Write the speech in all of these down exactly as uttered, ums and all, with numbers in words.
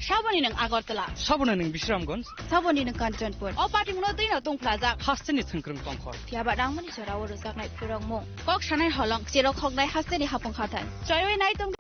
Saboni nwng Agartala. Saboni nwng Bisramganj. Saboni nwng Kanchanpur. O party muno twi no tong phlajak. Hasteni thwngkrwng tongkhor. Phiya ba rangmani jora o rwjaknai phwrwngmung. Kok sanai holong, cherok hoknai hasteni hapung hathai. Choiwi nai tong.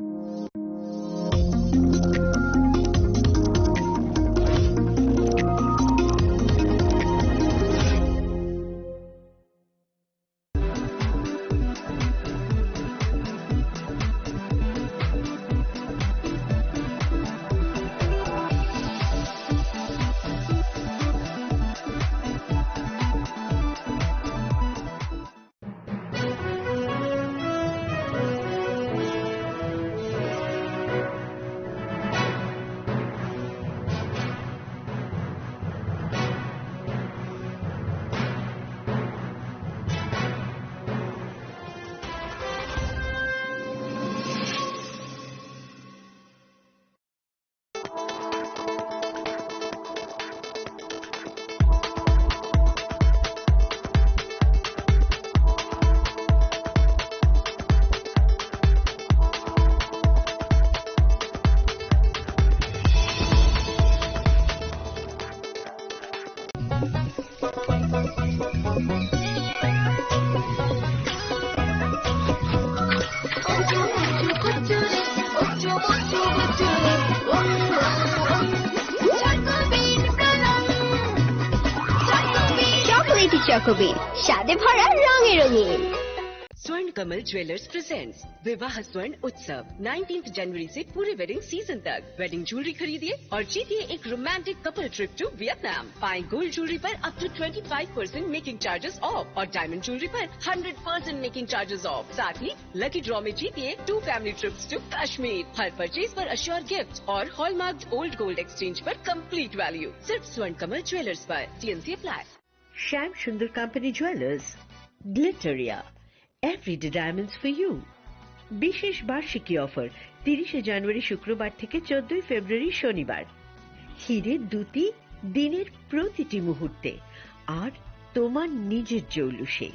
Chocolatey Choco Bean, স্বাদে ভরা রঙে রঙিন। स्वर्ण Kamal jewellers presents विवाह स्वर्ण उत्सव, नाइनटीन्थ जनवरी से पूरे वेडिंग सीजन तक। वेडिंग ज्वेलरी खरीदिए और जीतिए एक romantic couple trip to Vietnam. पाएं गोल्ड ज्वेलरी पर up to twenty five percent making charges off और डायमंड ज्वेलरी पर hundred percent making charges off. साथ ही लकी ड्रॉ में जीतिए two family trips to Kashmir. हर परचेज पर अश्योर गिफ्ट और हॉलमार्क्ड ओल्ड गोल्ड एक्सचेंज पर कंप्लीट वैल्यू। सिर्फ स्वर्ण कमल ज्वेलर्स पर। T&C apply. श्याम सुंदर कंपनी ज्वेलर्स, ग्लिटरिया, एवरीडे डायमंड्स फॉर यू। বিশেষ বার্ষিকী অফার, তিরিশে জানুয়ারি শুক্রবার থেকে চোদ্দই ফেব্রুয়ারি শনিবার। হীরের দ্যুতি দিনের প্রতিটি মুহূর্তে, আর তোমার নিজের জৌলুসে।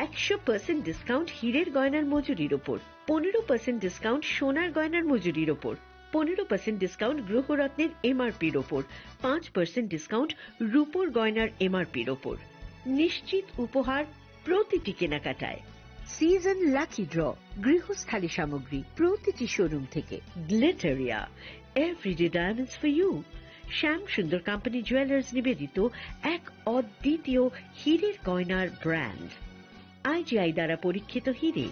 একশো পার্সেন্ট ডিসকাউন্ট হীরের গয়নার মজুরির ওপর, পনেরো পার্সেন্ট ডিসকাউন্ট সোনার গয়নার মজুরির ওপর, পনেরো পার্সেন্ট ডিসকাউন্ট গ্রহরত্নের এমআরপির ওপর, পাঁচ পার্সেন্ট ডিসকাউন্ট রূপোর গয়নার এমআরপির ওপর। নিশ্চিত উপহার প্রতিটি কেনাকাটায়। সিজন লাকি ড্র, গৃহস্থালী সামগ্রী প্রতিটি শোরুম থেকে। Glitteria, everyday diamonds for you. Shyam Sundar company jewellers নিবেদিত এক অদ্বিতীয় হীরের গয়নার ব্র্যান্ড। আইজিআই দ্বারা পরীক্ষিত হীরে।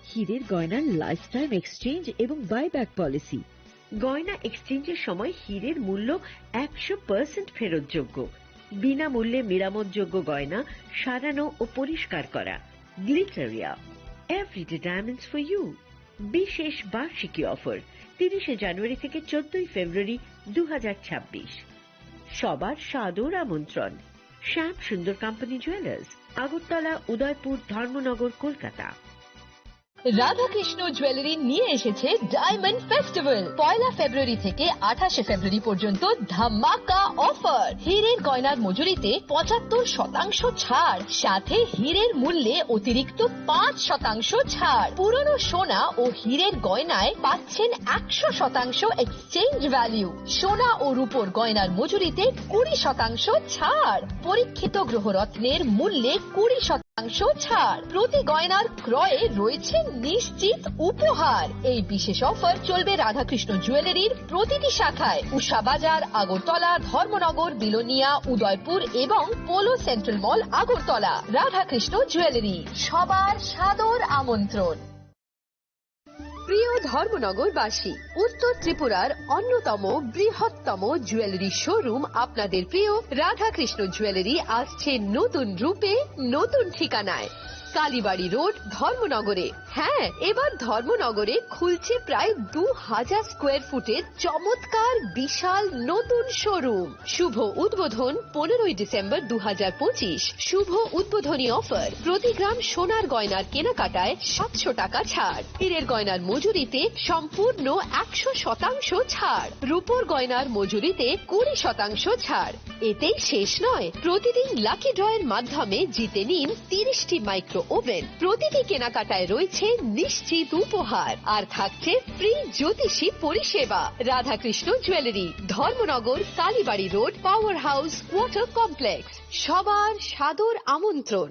হীরের গয়নার লাইফ টাইম এক্সচেঞ্জ এবং বাইব্যাক পলিসি। গয়না এক্সচেঞ্জের সময় হীরের মূল্য একশো পার্সেন্ট ফেরতযোগ্য। বিনামূল্যে মেরামতযোগ্য গয়না সারানো ও পরিষ্কার করা। Glitteria, everyday diamonds for you. বিশেষ বার্ষিকী অফার, তিরিশে জানুয়ারি থেকে চোদ্দই ফেব্রুয়ারি দুই হাজার ছাব্বিশ। সবার সাদর আমন্ত্রণ। শ্যাম সুন্দর কোম্পানি জুয়েলার্স, আগরতলা, উদয়পুর, ধর্মনগর, কলকাতা। রাধাকৃষ্ণ জুয়েলারি নিয়ে এসেছে ডায়মন্ড ফেস্টিভ্যাল। পয়লা ফেব্রুয়ারি থেকে আঠাশে ফেব্রুয়ারি পর্যন্ত ধামাকা অফার। হীরের গয়নার মজুরিতে পঁচাত্তর শতাংশ ছাড়, সাথে হীরের মূল্যে অতিরিক্ত পাঁচ শতাংশ ছাড়। পুরনো সোনা ও হীরের গয়নায় পাচ্ছেন একশো শতাংশ এক্সচেঞ্জ ভ্যালু। সোনা ও রূপোর গয়নার মজুরিতে কুড়ি শতাংশ ছাড়। পরীক্ষিত গ্রহরত্নের মূল্যে কুড়ি শতাংশ ছাড়। প্রতি গয়নার ক্রয়ে রয়েছে নিশ্চিত উপহার। এই বিশেষ অফার চলবে রাধাকৃষ্ণ জুয়েলারির প্রতিটি শাখায়, উষা বাজার, আগরতলা, ধর্মনগর, বিলোনিয়া, উদয়পুর এবং পোলো সেন্ট্রাল মল, আগরতলা। রাধাকৃষ্ণ জুয়েলারি, সবার সাদর আমন্ত্রণ। প্রিয় ধর্মনগরবাসী, উত্তর ত্রিপুরার অন্যতম বৃহত্তম জুয়েলারি শোরুম আপনাদের প্রিয় রাধাকৃষ্ণ জুয়েলারি আসছে নতুন রূপে, নতুন ঠিকানায়। কালীবাড়ি রোড, ধর্মনগরে। হ্যাঁ, এবার ধর্মনগরে খুলছে প্রায় দু হাজার স্কোয়ার ফুটের চমৎকার বিশাল নতুন শোরুম। শুভ উদ্বোধন পনেরোই ডিসেম্বর দু হাজার পঁচিশ। শুভ উদ্বোধনী অফার, প্রতি গ্রাম সোনার গয়নার কেনাকাটায় সাতশো টাকা ছাড়, হীরের গয়নার মজুরিতে সম্পূর্ণ একশো শতাংশ ছাড়, রূপোর গয়নার মজুরিতে কুড়ি শতাংশ ছাড়। এতেই শেষ নয়, প্রতিদিন লাকি ড্রয়ের মাধ্যমে জিতে নিন তিরিশটি মাইক্রো ওভেন। প্রতিটি কেনাকাটায় রয়েছে নিশ্চিত উপহার, আর থাকছে ফ্রি জ্যোতিষী পরিষেবা। Radhakrishna jewellery, Dharmanagar, Kalibari road, power house quarter complex. সবার সাদর আমন্ত্রণ।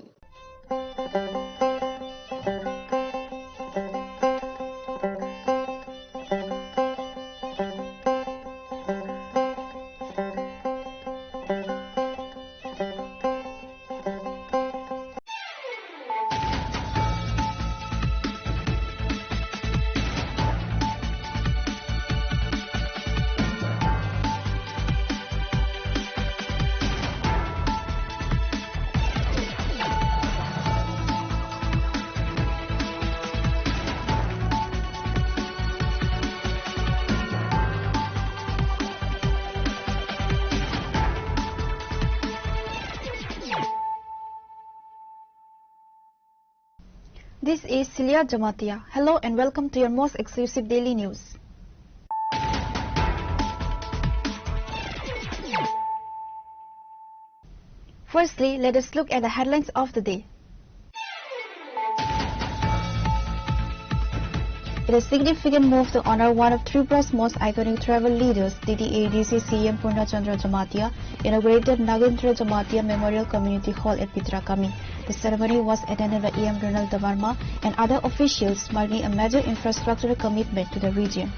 This is Celia Jamatia. Hello and welcome to your most exclusive daily news. Firstly, let us look at the headlines of the day. It is significant move to honor one of Tripura's most iconic tribal leaders, T T A D C C E M Purna Chandra Jamatia inaugurated Nagendra Jamatia Memorial Community Hall at Pitrakami. The ceremony was attended by E M Ronald Debbarma and other officials, marking a major infrastructural commitment to the region.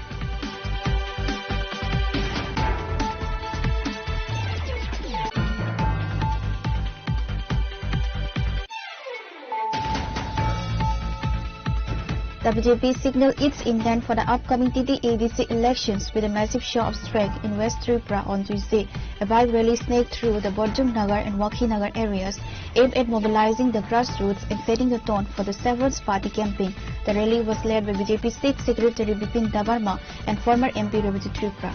The B J P signaled its intent for the upcoming T T A D C elections with a massive show of strength in West Tripura on Tuesday. A bike rally snuck through the Borjum Nagar and Wakhi Nagar areas, aimed at mobilizing the grassroots and setting the tone for the Severance Party campaign. The rally was led by B J P State Secretary Bipin Debbarma and former M P Ravi Tripura.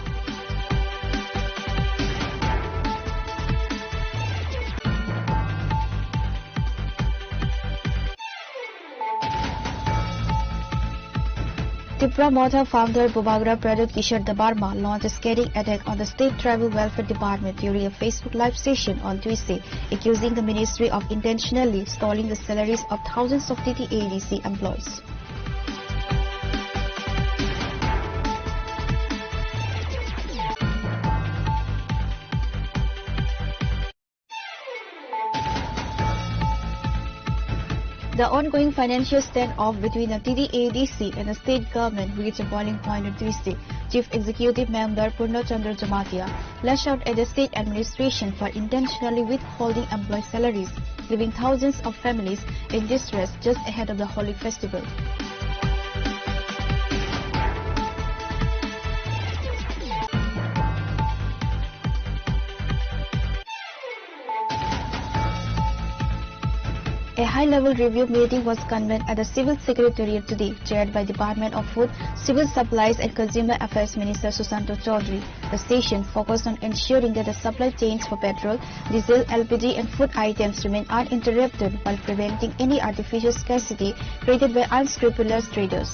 Tipra Motha founder Bubagra Pradyot Kishore Debbarma launched a scathing attack on the State Tribal Welfare Department during a Facebook live session on Tuesday, accusing the ministry of intentionally stalling the salaries of thousands of T T A D C employees. The ongoing financial standoff between the T T A D C and the state government reached a boiling point on Tuesday. Chief Executive Member Purna Chandra Jamatia lashed out at the state administration for intentionally withholding employee salaries, leaving thousands of families in distress just ahead of the Holi festival. A high-level review meeting was convened at the Civil Secretariat today, chaired by Department of Food, Civil Supplies and Consumer Affairs Minister Sushanta Chowdhury. The session focused on ensuring that the supply chains for petrol, diesel, L P G and food items remain uninterrupted while preventing any artificial scarcity created by unscrupulous traders.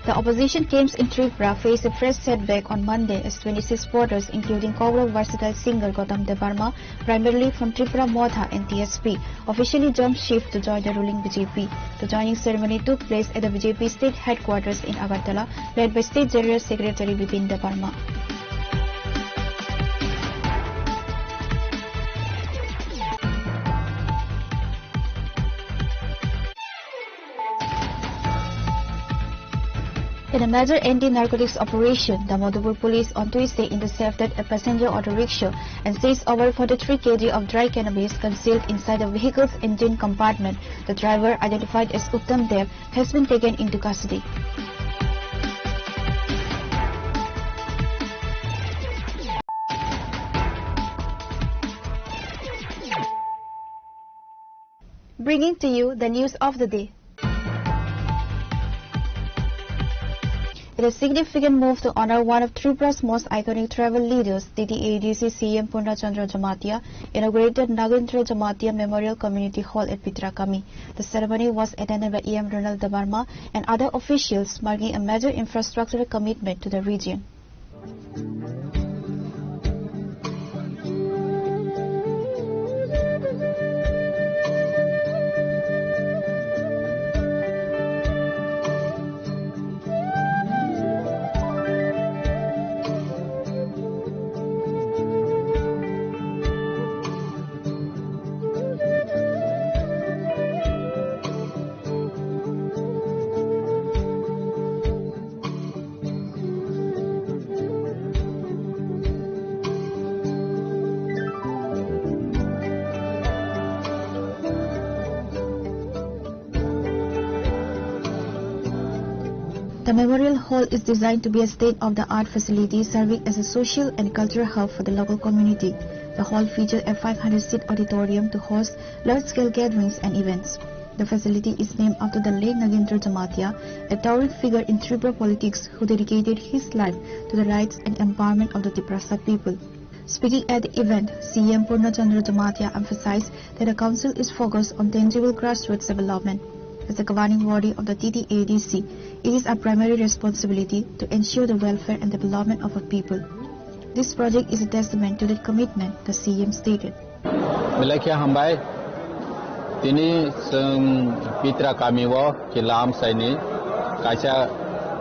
The opposition camps in Tripura faced a fresh setback on Monday as twenty-six voters, including Kawruk versatile singer Gautam Debbarma, primarily from Tipra Motha and T S P, officially jumped ship to join the ruling B J P. The joining ceremony took place at the B J P state headquarters in Agartala, led by State General Secretary Bipin Debbarma. In a major anti-narcotics operation, the Madhupur police on Tuesday intercepted a passenger auto rickshaw and seized over forty-three K G of dry cannabis concealed inside the vehicle's engine compartment. The driver, identified as Uttam Dev, has been taken into custody. Bringing to you the news of the day. In a significant move to honor one of Tripura's most iconic tribal leaders, T T A D C C E M Purna Chandra Jamatia inaugurated Nagendra Jamatia Memorial Community Hall at Pitra Kami. The ceremony was attended by E M Ronald Debbarma and other officials, marking a major infrastructural commitment to the region. The Memorial Hall is designed to be a state-of-the-art facility serving as a social and cultural hub for the local community. The hall features a five hundred seat auditorium to host large-scale gatherings and events. The facility is named after the late Nagendra Jamatia, a towering figure in Tripura politics who dedicated his life to the rights and empowerment of the Tiprasa people. Speaking at the event, C E M Purna Chandra Jamatia emphasized that the council is focused on tangible grassroots development. As the governing body of the T T A D C, it is our primary responsibility to ensure the welfare and development of our people. This project is a testament to that commitment, the C E M stated. Belai khe hambai. Tini chwng Pitra kami o Kila Amchaini kaisa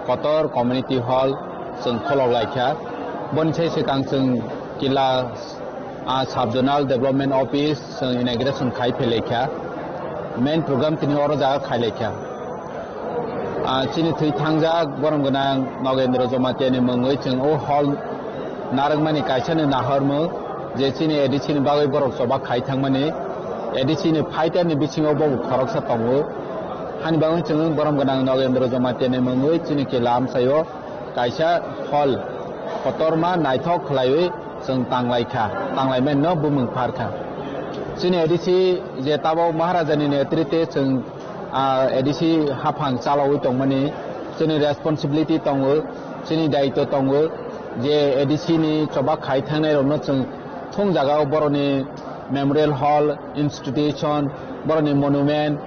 kotor community hall chwng kholok lai kha. Boni sai swkang chwng Kila, ah, Sub Zonal Development Office chwng inauguration khai phailai kha. Main program tini oro jaga khailai kha. Ah, chini thwi thangjak borom gwnang Nagendra Jamatia ni mungwi chwng o hall narwkmani kaisa ni nahormung je chini A D C ni bagwi borok choba khai thangmani, A D C ni fighter ni bisingo bobo khoroksa tongo. Hani bagwi chwng borom gwnang Nagendra Jamatia ni mungwi chini Kila Amchaio kaisa hall kotorma naithok khlaiwi chwng tanglai kha, tanglai mano bumung phar kha. Chini A D C je tabok Maharaja ni netrite chwng, ah, A D C haphang chalawi tongmani chini responsibility tongo, chini daitw tongo je A D C ni choba khai thangnai rokno chwng thung jagao boroni memorial hall, institution, boroni monument,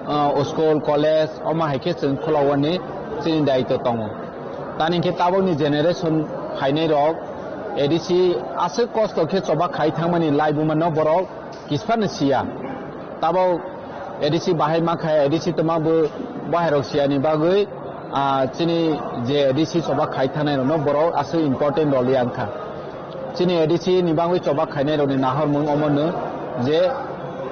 ah, school, college, omo hai khe chwng khulawani chini daitw tongo. Tani khe tabokni generation phainai rok A D C aswk kosto khe choba khai thangmani laibuma no borok kisphano siya. Tabok A D C bahai ma khai, A D C tongma bo bahai rok siyani bagwi, ah, chini je A D C choba khai thangnai rok no borok aswk important role yang kha. Chini A D C ni bagwi choba khainai rokni nahormung omono je,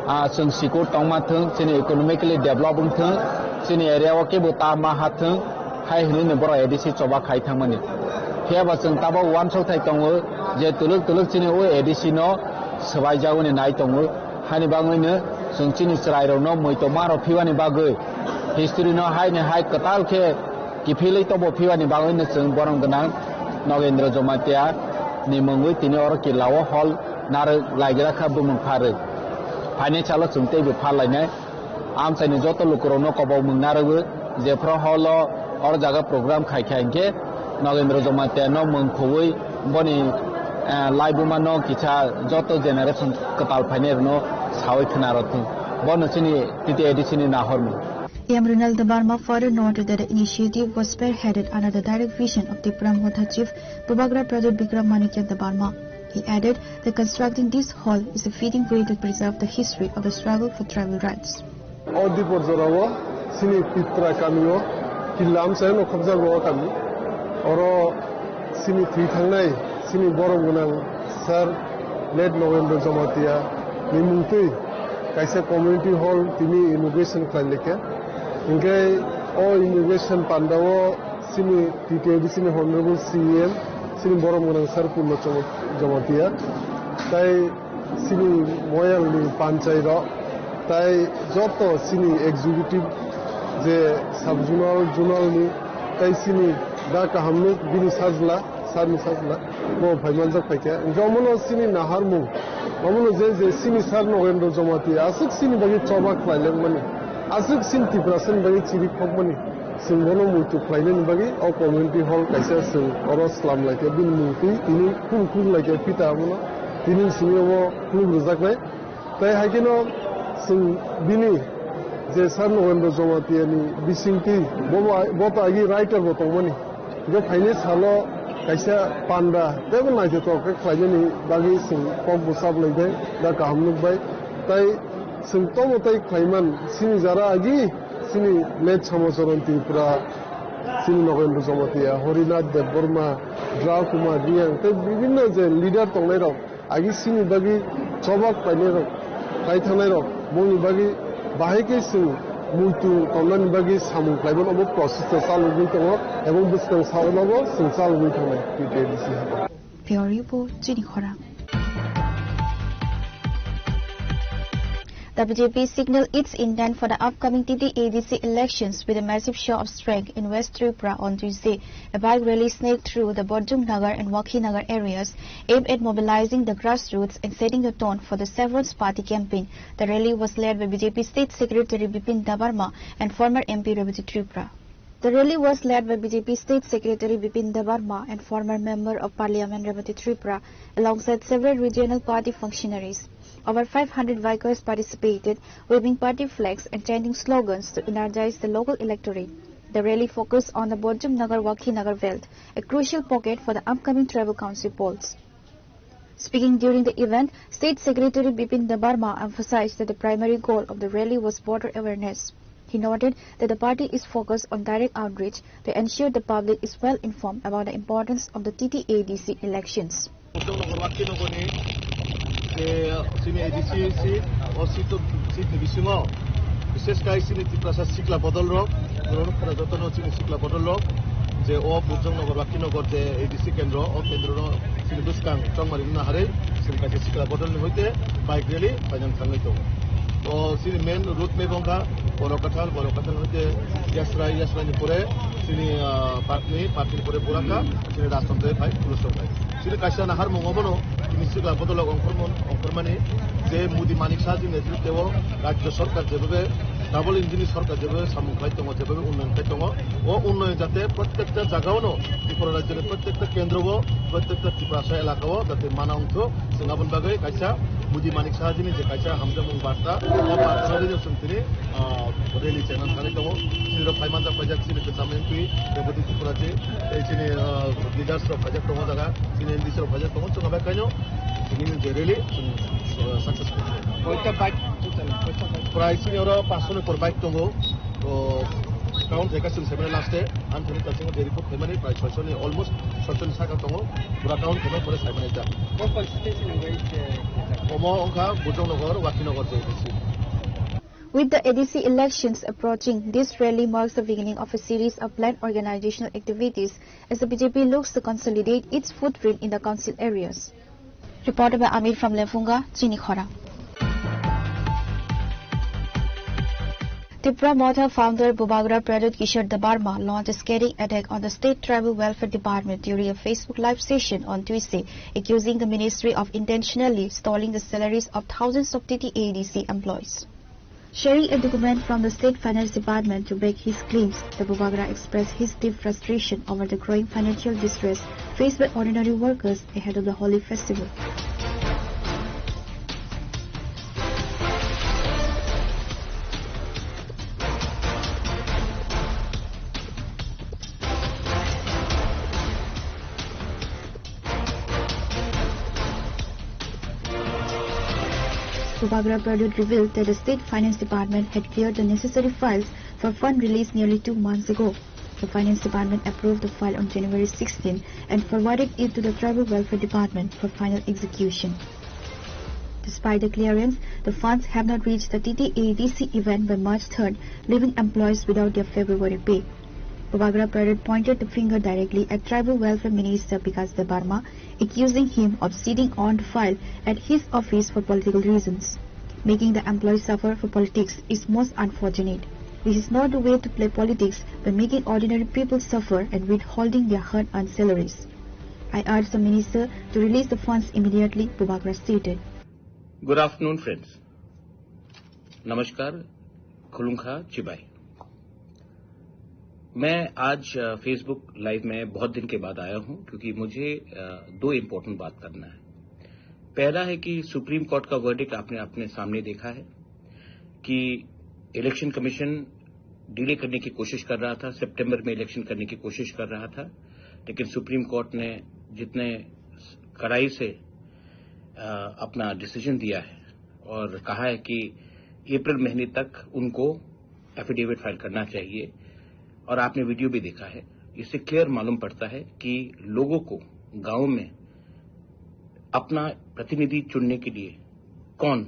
ah, chwng sikur tongma thwng, chini economically develop wng thwng, chini area o kebo ta ma ha thwng, hai hwnwi no borok A D C choba khai thangmani. Phiya ba chwng tabok uansuk thai tongo je tuluk tuluk chini o A D C no swbai jagoni nai tongo. Hani bagwi no chwng chini chwrai rok no muitu ma rok phibani bagwi history no hai ni hai kwtal khe kiphilwi tobo phibani bagwi no chwng borom gwnang Nagendra Jamatia ni mungwi tini oro Kila o hall narwk laigra kha bumung pharwi. Phainai salo chwng teibo phar lainai. Amchaini joto lukurokno kobok mung narwgwi, jephru hall o oro jaga program khai kha hinkhe Nagendra Jamatia no mung khobwi boni, eh, laibuma no kisa joto generation kwtal phainai rokno sawi khna rw thung. Bono chini T T A D C ni nahormung. E M Ronald Debbarma further noted that the initiative was spearheaded under the direct vision of Tipra Motha Chief Bubagra Pradyot Bikram Manikya Debbarma. He added that constructing this hall is a fitting way to preserve the history of the struggle for tribal rights. O dipor jorao chini Pitra kamio Kila Amchaino khobjago o kami. Oro chini thwi thangnai chini borom gwnang sir late Nagendra Jamatia ni mungtwi kaisa community hall tini inauguration khlai lekha. Hinkhe o inauguration pandao chini T T A D C ni Honorable C E M, chini borom gwnang sir Purna Chama-, Jamatia, tai chini moyang ni panchai rok, tai joto chini executive je sub zonal, zonal ni, tai chini da kaham nuk bini sajla, sir ni sajla, bo phai manjak phai kha. Hinkhe omono chini naharmung, omono je, je chini sir Nagendra Jamatia aswk chini bagwi choba khlai lengmani, aswk chini Tiprasa ni bagwi chiri khokmani. Chwng bono muitu khlainani bagwi o community hall kaisa chwng oro slam laikha, bini mung twi tini khum khum laikha pita abono tini simi obo khulum rwjaknai. Tai hai kheno chwng bini je Sir Nogendra Jamatia ni bisingtwi bo, bo to agi writer bo tongmani. Hingke phaini salo kaisa panda teibo naithothok khe khlainani bagwi chwng kok bwsa bwlai bai da kaham nuk bai. Tai chwng tomo tei khlaiman chini jara agi chini late Samacharan Tripura, chini Nogendra Jamatia, Horinath Debbarma, Drao Kumar Reang tei bibinno je leader tongnairok agi chini bagwi chobak painairok, khlai thangnairok, bongni bagwi bahai khe chwng muitu tongnani bagwi samung khlaimano obo process no chalogwi tongo, ebong bwskang saono bo chwng chalogwi thangnai T T A D C habai. Bureau Report, Chini Khorang. The B J P signaled its intent for the upcoming T T A D C elections with a massive show of strength in West Tripura on Tuesday. A bike rally sneaked through the Borjum Nagar and Wakhi Nagar areas, aimed at mobilizing the grassroots and setting the tone for the Chevron's party campaign. The rally was led by B J P State Secretary Bipin Debbarma and former M P Rebati Tripura. The rally was led by B J P State Secretary Bipin Debbarma and former Member of Parliament Rebati Tripura, alongside several regional party functionaries. Over five hundred bikers participated, waving party flags and chanting slogans to energize the local electorate. The rally focused on the Borjum Nagar Wakhi Nagar belt, a crucial pocket for the upcoming tribal council polls. Speaking during the event, State Secretary Bipin Debbarma emphasized that the primary goal of the rally was voter awareness. He noted that the party is focused on direct outreach to ensure the public is well informed about the importance of the T T A D C elections. Borjum Nagar Wakhi Nagar ni je chini A D C seat, o seat, seat ni bisingo, bishesh kai chini Tiprasa sikla bodol rok, borok khna jotono chini sikla bodol rok, je o Borjum Nagar Wakhi Nagar je A D C kendro, o kendro no chini bwskang chongmari wngna harwi chini kaisa sikla bodol ni hoite bike rally phainang thangwi tongo. O chini main route map wngkha Borokathal, Borokathal hoite Yasrai, Yasrai ni pore chini, ah, Patni, Patni pore Buraka, chini Rajchandra phai, Kulusok phai. Chini kaisa naharmung obono, chini sikla bodolrok ongkhormon-, ongkhormani je Modi Manik Saha ni netritwo rajyo sorkar jebebe double engine ni sorkar jebebe samung khlai tongo, jebebe unnoyon khlai tongo. O unnoyon jate prottekta jagao no, Tripura rajyoni prottekta kendro o, prottekta Tiprasa elaka o jate mana wngthok, chwng aboni bagwi kaisa Modi Manik Saha ni je kaisa hamjakmung barta, o barta no chwng tini ah, rally chenna thangwi tongo. Chini rok phai manjak paijak chini kwcham M P, Rebati Tripura ji, tei chini, ah, leaders rok paijak tongo jaga, chini M D C rok paijak tongo, chwng abai kaino chini je rally, chwng, ah, successful. Koita bike total, koita bike? Prai chini oro paanch sho ni por bike tongo. To count khaikha chwng saimani last e, ang thani ta chwng je report khaimani prai soi sho ni, almost soi sho ni saka tongo, pura count khaimani pore saimani ta. Bo constituency nangwi je. Omo wngkha Borjum Nagar, Wakhi Nagar je A D C. With the A D C elections approaching, this rally marks the beginning of a series of planned organizational activities as the B J P looks to consolidate its footprint in the council areas. Reported by Amir from Lefunga, Chini Khorang. Tipra Motha founder Bubagra Pradyot Kishore Debbarma launched a scathing attack on the State Tribal Welfare Department during a Facebook live session on Tuesday, accusing the ministry of intentionally stalling the salaries of thousands of T T A D C employees. Sharing a document from the State Finance Department to back his claims, the Bubagra expressed his deep frustration over the growing financial distress faced by ordinary workers ahead of the Holi festival. Bubagra Pradyot revealed that the State Finance Department had cleared the necessary files for fund release nearly two months ago. The Finance Department approved the file on January sixteen and forwarded it to the Tribal Welfare Department for final execution. Despite the clearance, the funds have not reached the T T A D C event by March third, leaving employees without their February pay. Bubagra Pradyot pointed the finger directly at Tribal Welfare Minister Bikash Debbarma, accusing him of sitting on the file at his office for political reasons. Making the employees suffer for politics is most unfortunate. This is not the way to play politics by making ordinary people suffer and withholding their hard-earned salaries. I urge the minister to release the funds immediately, Bubagra stated. Good afternoon, friends. Namaskar, khulumkha, chibai. मैं आज अ, Facebook live में बहुत दिन के बाद आया हूं, क्योंकि मुझे अ, दो इम्पोर्टेंट बात करना है। पहला है कि सुप्रीम कोर्ट का वर्डिक्ट आपने अपने सामने देखा है कि इलेक्शन कमीशन डिले करने की कोशिश कर रहा था, सितंबर में इलेक्शन करने की कोशिश कर रहा था, लेकिन सुप्रीम कोर्ट ने जितने कड़ाई से अ, अपना डिसीजन दिया है और कहा है कि अप्रैल महीने तक उनको एफिडेविट फाइल करना चाहिए। और आपने वीडियो भी देखा है, इससे क्लियर मालूम पड़ता है कि लोगों को गांव में अपना प्रतिनिधि चुनने के लिए कौन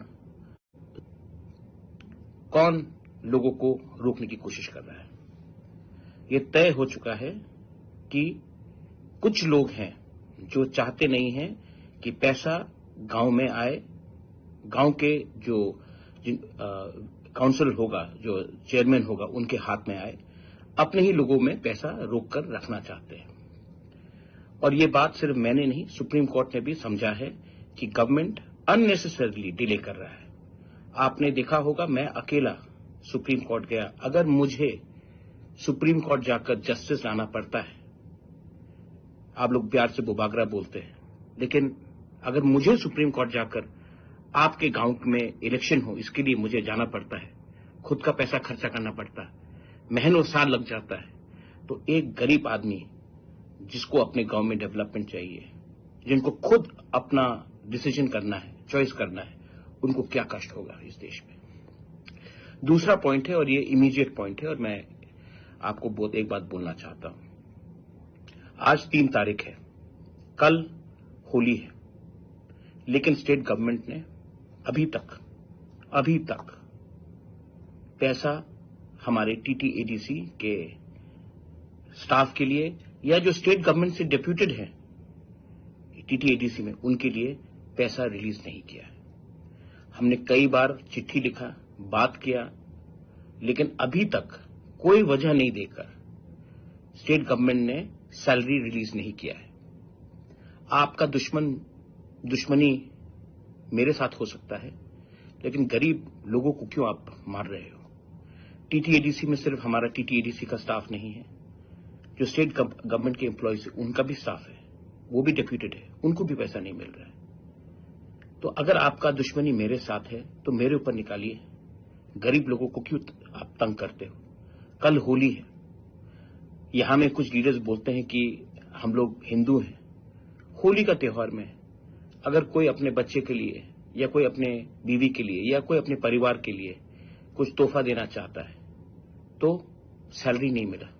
कौन लोगों को रोकने की कोशिश कर रहा है। ये तय हो चुका है कि कुछ लोग हैं जो चाहते नहीं हैं कि पैसा गांव में आए, गांव के जो जिन- अ, काउंसिल होगा, जो चेयरमैन होगा, उनके हाथ में आए, अपने ही लोगों में पैसा रोक कर रखना चाहते हैं। और ये बात सिर्फ मैंने नहीं, सुप्रीम कोर्ट ने भी समझा है कि गवर्नमेंट अननेसेसरली डिले कर रहा है। आपने देखा होगा, मैं अकेला सुप्रीम कोर्ट गया। अगर मुझे सुप्रीम कोर्ट जाकर जस्टिस लाना पड़ता है, आप लोग प्यार से बुबागरा बोलते हैं, लेकिन अगर मुझे सुप्रीम कोर्ट जाकर आपके गांव में इलेक्शन हो, इसके लिए मुझे जाना पड़ता है, खुद का पैसा खर्चा करना पड़ता है, महीनों साल लग जाता है, तो एक गरीब आदमी जिसको अपने गांव में डेवलपमेंट चाहिए, जिनको खुद अपना डिसीजन करना है, चॉइस करना है, उनको क्या कष्ट होगा इस देश में। दूसरा पॉइंट है, और ये इमीडिएट पॉइंट है, और मैं आपको बहुत एक बात बोलना चाहता हूं। आज तीन तारीख है, कल होली है, लेकिन स्टेट गवर्नमेंट ने अभी तक, अभी तक पैसा हमारे टीटीएडीसी के स्टाफ के लिए या जो स्टेट गवर्नमेंट से डेप्यूटेड है टीटीएडीसी में, उनके लिए पैसा रिलीज नहीं किया है। हमने कई बार चिट्ठी लिखा, बात किया, लेकिन अभी तक कोई वजह नहीं देकर स्टेट गवर्नमेंट ने सैलरी रिलीज नहीं किया है। आपका दुश्मन, दुश्मनी मेरे साथ हो सकता है, लेकिन गरीब लोगों को क्यों आप मार रहे हो? टीटीएडीसी में सिर्फ हमारा टीटीएडीसी का स्टाफ नहीं है, जो स्टेट गव-, गवर्नमेंट के एम्प्लॉयज है, उनका भी स्टाफ है, वो भी डेप्यूटेड है, उनको भी पैसा नहीं मिल रहा है। तो अगर आपका दुश्मनी मेरे साथ है, तो मेरे ऊपर निकालिए। गरीब लोगों को क्यों त-, आप तंग करते हो? कल होली है, यहाँ में कुछ लीडर्स बोलते हैं कि हम लोग हिंदू हैं। होली का त्योहार में अगर कोई अपने बच्चे के लिए या कोई अपने बीवी के लिए या कोई अपने परिवार के लिए कुछ तोहफा देना चाहता है, तो सैलरी नहीं मिला।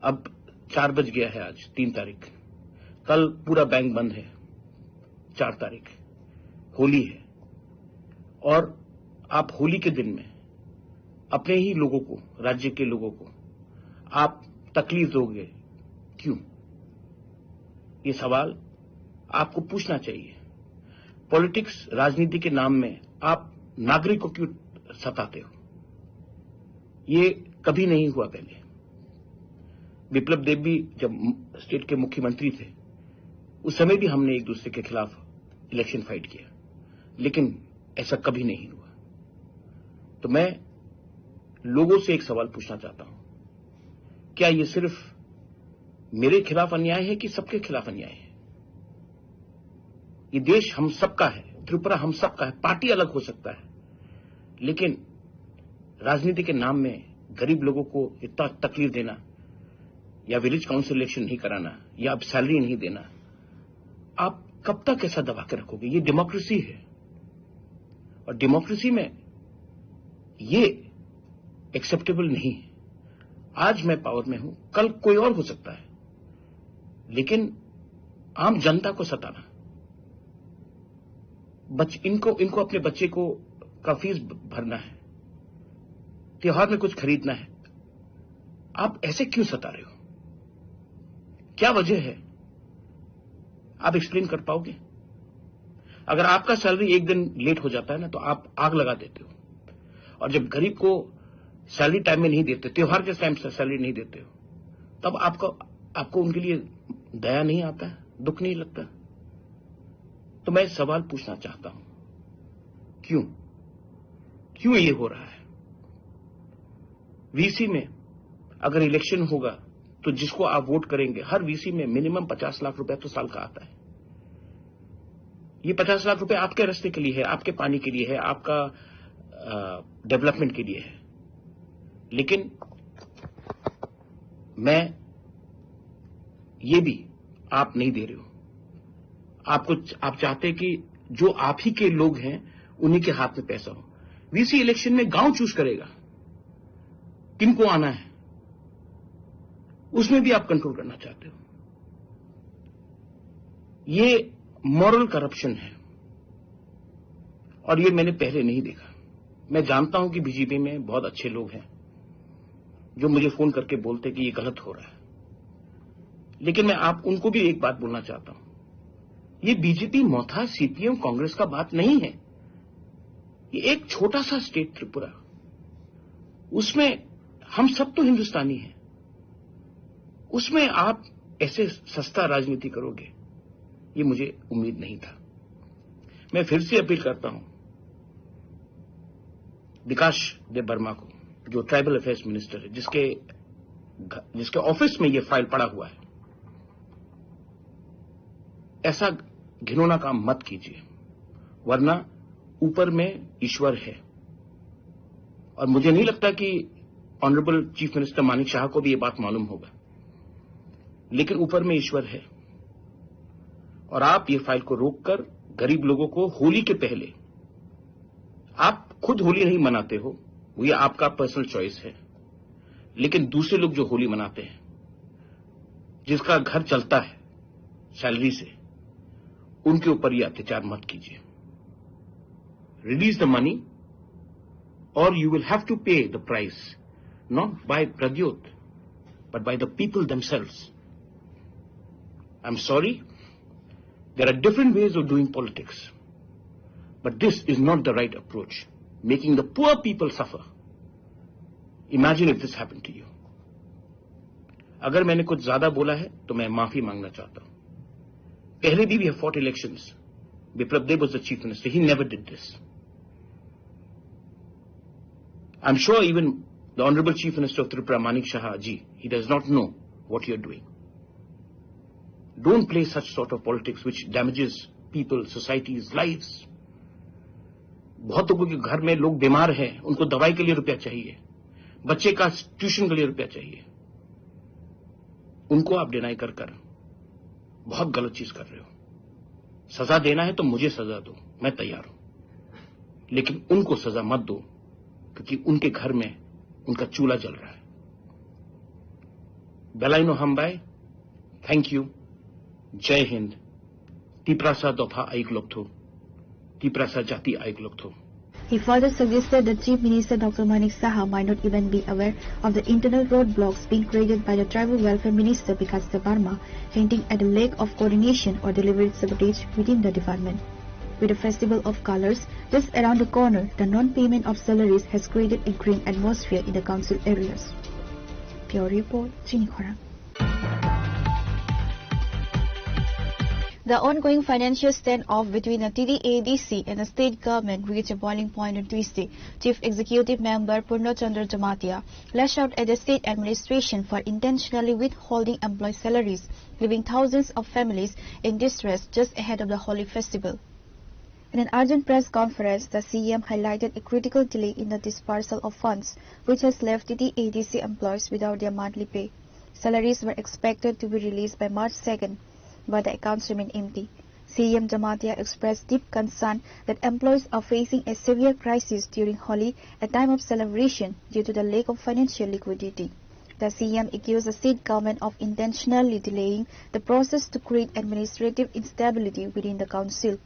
अब चार बज गया है, आज तीन तारीख, कल पूरा बैंक बंद है। चार तारीख होली है, और आप होली के दिन में अपने ही लोगों को, राज्य के लोगों को आप तकलीफ दोगे, क्यों? ये सवाल आपको पूछना चाहिए। पॉलिटिक्स, राजनीति के नाम में आप नागरिक को क्यों सताते हो? ये कभी नहीं हुआ पहले। विप्लव देव भी जब म-, स्टेट के मुख्यमंत्री थे, उस समय भी हमने एक दूसरे के खिलाफ इलेक्शन फाइट किया, लेकिन ऐसा कभी नहीं हुआ। तो मैं लोगों से एक सवाल पूछना चाहता हूं, क्या ये सिर्फ मेरे खिलाफ अन्याय है कि सबके खिलाफ अन्याय है? ये देश हम सबका है, त्रिपुरा हम सबका है। पार्टी अलग हो सकता है, लेकिन राजनीति के नाम में गरीब लोगों को इतना तकलीफ देना, या विलेज काउंसिल इलेक्शन नहीं कराना, या अब सैलरी नहीं देना, आप कब तक ऐसा दबा के रखोगे? ये डेमोक्रेसी है, और डेमोक्रेसी में ये एक्सेप्टेबल नहीं है। आज मैं पावर में हूं, कल कोई और हो सकता है, लेकिन आम जनता को सताना, बच-, इनको, इनको अपने बच्चे को का फीस भ-, भरना है, त्योहार में कुछ खरीदना है, आप ऐसे क्यों सता रहे हो? क्या वजह है? आप एक्सप्लेन कर पाओगे? अगर आपका सैलरी एक दिन लेट हो जाता है ना, तो आप आग लगा देते हो। और जब गरीब को सैलरी टाइम में नहीं देते, त्योहार के टाइम से सैलरी नहीं देते हो, तब आपको, आपको उनके लिए दया नहीं आता है, दुख नहीं लगता? तो मैं सवाल पूछना चाहता हूं, क्यों, क्यों ये हो रहा है? वीसी में अगर इलेक्शन होगा तो जिसको आप वोट करेंगे, हर वीसी में मिनिमम पचास लाख रुपया तो साल का आता है। ये पचास लाख रुपए आपके रास्ते के लिए है, आपके पानी के लिए है, आपका डेवलपमेंट के लिए है। लेकिन मैं ये भी आप नहीं दे रहे हो। आपको, आप चाहते कि जो आप ही के लोग हैं उन्हीं के हाथ में पैसा हो। वीसी इलेक्शन में गांव चूज करेगा किनको आना है, उसमें भी आप कंट्रोल करना चाहते हो। ये मॉरल करप्शन है और ये मैंने पहले नहीं देखा। मैं जानता हूं कि बीजेपी में बहुत अच्छे लोग हैं जो मुझे फोन करके बोलते कि ये गलत हो रहा है, लेकिन मैं आप उनको भी एक बात बोलना चाहता हूं। ये बीजेपी, मथा, सीपीएम, कांग्रेस का बात नहीं है। ये एक छोटा सा स्टेट त्रिपुरा, उसमें हम सब तो हिंदुस्तानी हैं, उसमें आप ऐसे सस्ता राजनीति करोगे, ये मुझे उम्मीद नहीं था। मैं फिर से अपील करता हूं विकास देब वर्मा को, जो ट्राइबल अफेयर्स मिनिस्टर है, जिसके घ-, जिसके ऑफिस में ये फाइल पड़ा हुआ है, ऐसा घिनौना काम मत कीजिए, वरना ऊपर में ईश्वर है। और मुझे नहीं लगता कि ऑनरेबल चीफ मिनिस्टर मानिक शाह को भी ये बात मालूम होगा, लेकिन ऊपर में ईश्वर है। और आप ये फाइल को रोककर गरीब लोगों को होली के पहले, आप खुद होली नहीं मनाते हो, वो ये आपका पर्सनल चॉइस है, लेकिन दूसरे लोग जो होली मनाते हैं, जिसका घर चलता है सैलरी से, उनके ऊपर ये अत्याचार मत कीजिए। Release the money or you will have to pay the price, not by Pradyot, but by the people themselves. I'm sorry, there are different ways of doing politics, but this is not the right approach, making the poor people suffer. Imagine if this happened to you. अगर मैंने कुछ ज्यादा बोला है तो मैं माफी मांगना चाहता हूं। पहले भी we have fought elections. Biplab Deb was the chief minister. He never did this. I'm sure even the Honorable Chief Minister of Tripura, Manik Saha ji, he does not know what you're doing. Don't play such sort of politics which damages people, societies, lives. बहुत लोगों के घर में लोग बीमार हैं, उनको दवाई के लिए रुपया चाहिए, बच्चे का ट्यूशन के लिए रुपया चाहिए, उनको आप डिनाई कर कर बहुत गलत चीज कर रहे हो। सजा देना है तो मुझे सजा दो, मैं तैयार हूं, लेकिन उनको सजा मत दो, क्योंकि उनके घर में उनका चूल्हा जल रहा है। Belaino hambai, thank you, Jai Hind, Tiprasa dopha aiklok thu, Tiprasa jati aiklok thu. He further suggested that Chief Minister Doctor Manik Saha might not even be aware of the internal roadblocks being created by the Tribal Welfare Minister Bikash Debbarma, hinting at a lack of coordination or deliberate sabotage within the department. With the Festival of Colors just around the corner, the non-payment of salaries has created a grim atmosphere in the council areas. Bureau Report, Chini Khorang. The ongoing financial standoff between the T T A D C and the state government reached a boiling point on Tuesday. Chief Executive Member Purno Chandra Jamatia lashed out at the state administration for intentionally withholding employee salaries, leaving thousands of families in distress just ahead of the Holi festival. In an urgent press conference, the C M highlighted a critical delay in the disbursal of funds, which has left T T A D C employees without their monthly pay. Salaries were expected to be released by March second, but the accounts remain empty. C M Jamatia expressed deep concern that employees are facing a severe crisis during Holi, a time of celebration, due to the lack of financial liquidity. The C M accused the state government of intentionally delaying the process to create administrative instability within the council.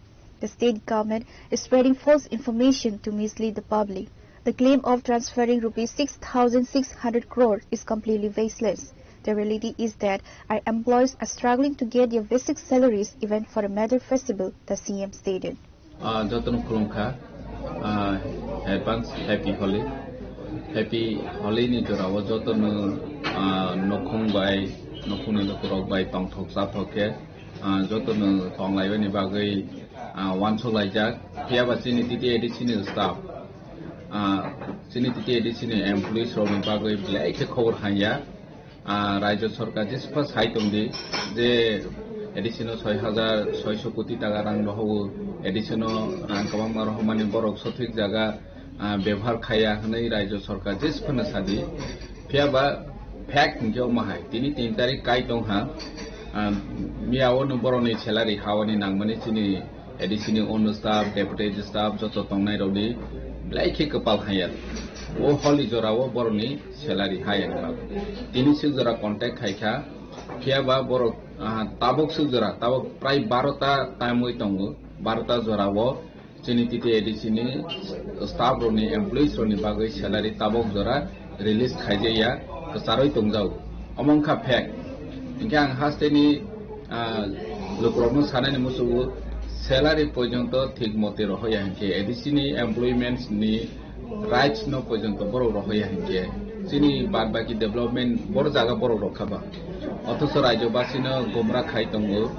The state government is spreading false information to mislead the public. The claim of transferring rupees six thousand six hundred crore is completely baseless. The reality is that our employees are struggling to get their basic salaries even for a major festival, the C M stated. Ah, jotono khulumkha. Ah, advance happy Holi. Happy Holi ni jorao jotono, ah, nokhung bai, nokhungni lukurok bai tongthok chathok khe, ah, jotono tonglaibani bagwi, ah, wansuk laijak. Phiya ba chini T T A D C ni staff, Ah, chini T T A D C ni employees rokni bagwi belai khe khobor hanya. Ah, Rajya Sarkar jesupha sai tongdi je A D C no soi hajar soiso koti taka rang rohowo, A D C no rang kwbangma rohormani borok sothik jaga, ah, bebohar khaiya hwnwi Rajya Sarkar jesuphano sadi. Phiya ba fact hinkhe omo hai, tini tin tarik kai tongha, ah, miyao no borokni salary hawani nangmani chini A D C ni ono staff, deputy staff joto tongnai rokni belai khe kwpal haya. O holi jorao borokni salary haya ni bagwi. Tini swk jora contact khai kha, phiya ba borok, ah, tabuk swk jora, tabuk prai baro ta time oi tongo, baro ta jorao chini T T A D C ni staff rokni, employees rokni bagwi salary tabuk jora release khaijaya, kwcharwi tongjao. Omo wngkha fact. Hinkhe ang hasteni, ah, lukurokno sanani muchungo salary porjonto thik mote rohoya hinkhe A D C ni employments ni rights no porjonto borok rohoya hinkhe chini bad baki development boro jaga borok rokha ba. Othocho Rajyabasino gumra khai tongo,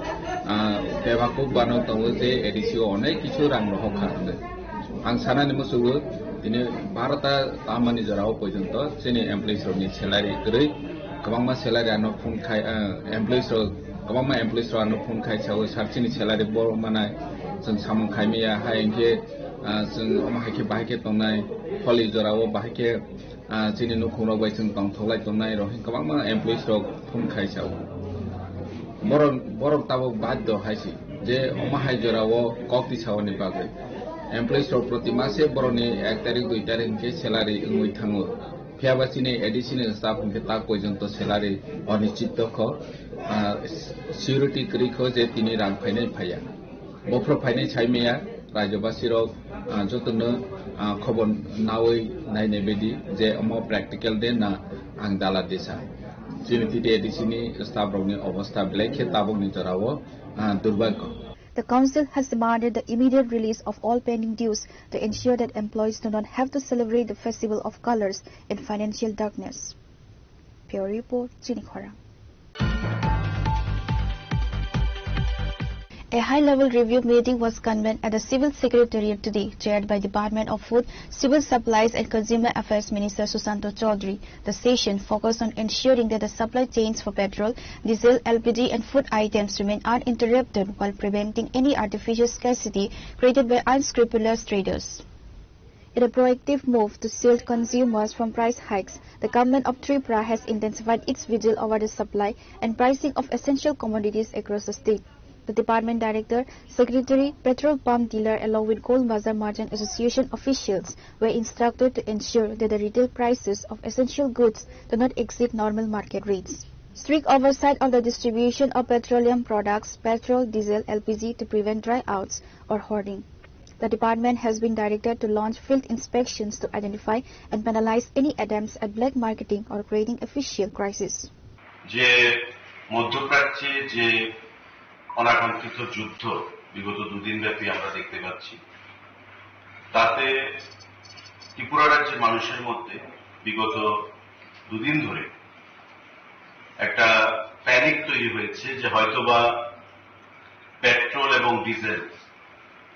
ah, bebakuk bano tongo je A D C o onek kisu rang rohok kha hwnwi. Ang sanani muchungo tini baro ta tamani jorao porjonto chini employees rokni salary kwrwi, kwbangma salary ano phone khai, ah, employees rok, kwbangma employees rok ano phone khai sao, "Sir, chini salary bo manai, chwng samung khai maya, hai hinkhe, ah, chwng omo hai khe bahai khe tongnai, holi jorao bahai khe, ah, chini nukhungrok bai chwng tongthoklai tongnai," rok hinkhe kwbangma employees rok phone khai sao. Borok, borok tabuk baddo hai se je omo hai jorao kok tisaoni bagwi. Employees rok proti mase borokni ek tarik, dui tarik hinkhe salary wngwi thango. Phiya ba chini A D C ni staff hinkhe ta porjonto salary onischit kho, ah, security kwrwi kho je tini rang phainai phaiya. Bophro phainai sai maya, Rajyabasi rok, ah, jotono, ah, khobor nawi nainai bedi je omo practical de na ang dala desa. Chini T T A D C ni staff rokni obostha belai khe tabukni jorao, ah, durbhagyo. The council has demanded the immediate release of all pending dues to ensure that employees do not have to celebrate the festival of colors in financial darkness. Bureau report, Chini Khorang. A high-level review meeting was convened at the Civil Secretariat today, chaired by Department of Food, Civil Supplies and Consumer Affairs Minister Susanto Chaudhary. The session focused on ensuring that the supply chains for petrol, diesel, L P G and food items remain uninterrupted while preventing any artificial scarcity created by unscrupulous traders. In a proactive move to shield consumers from price hikes, the government of Tripura has intensified its vigil over the supply and pricing of essential commodities across the state. The department director, secretary, petrol pump dealer, along with Gold Bazar Merchant Association officials were instructed to ensure that the retail prices of essential goods do not exceed normal market rates. Strict oversight of the distribution of petroleum products, petrol, diesel, L P G, to prevent dry outs or hoarding. The department has been directed to launch field inspections to identify and penalize any attempts at black marketing or creating a fiscal crisis. যে মধ্যপ্রাচ্যে যে অনাকাঙ্ক্ষিত যুদ্ধ বিগত দুদিন ব্যাপী আমরা দেখতে পাচ্ছি, তাতে ত্রিপুরা রাজ্যের মানুষের মধ্যে বিগত দুদিন ধরে একটা প্যানিক তৈরি হয়েছে যে হয়তোবা পেট্রোল এবং ডিজেল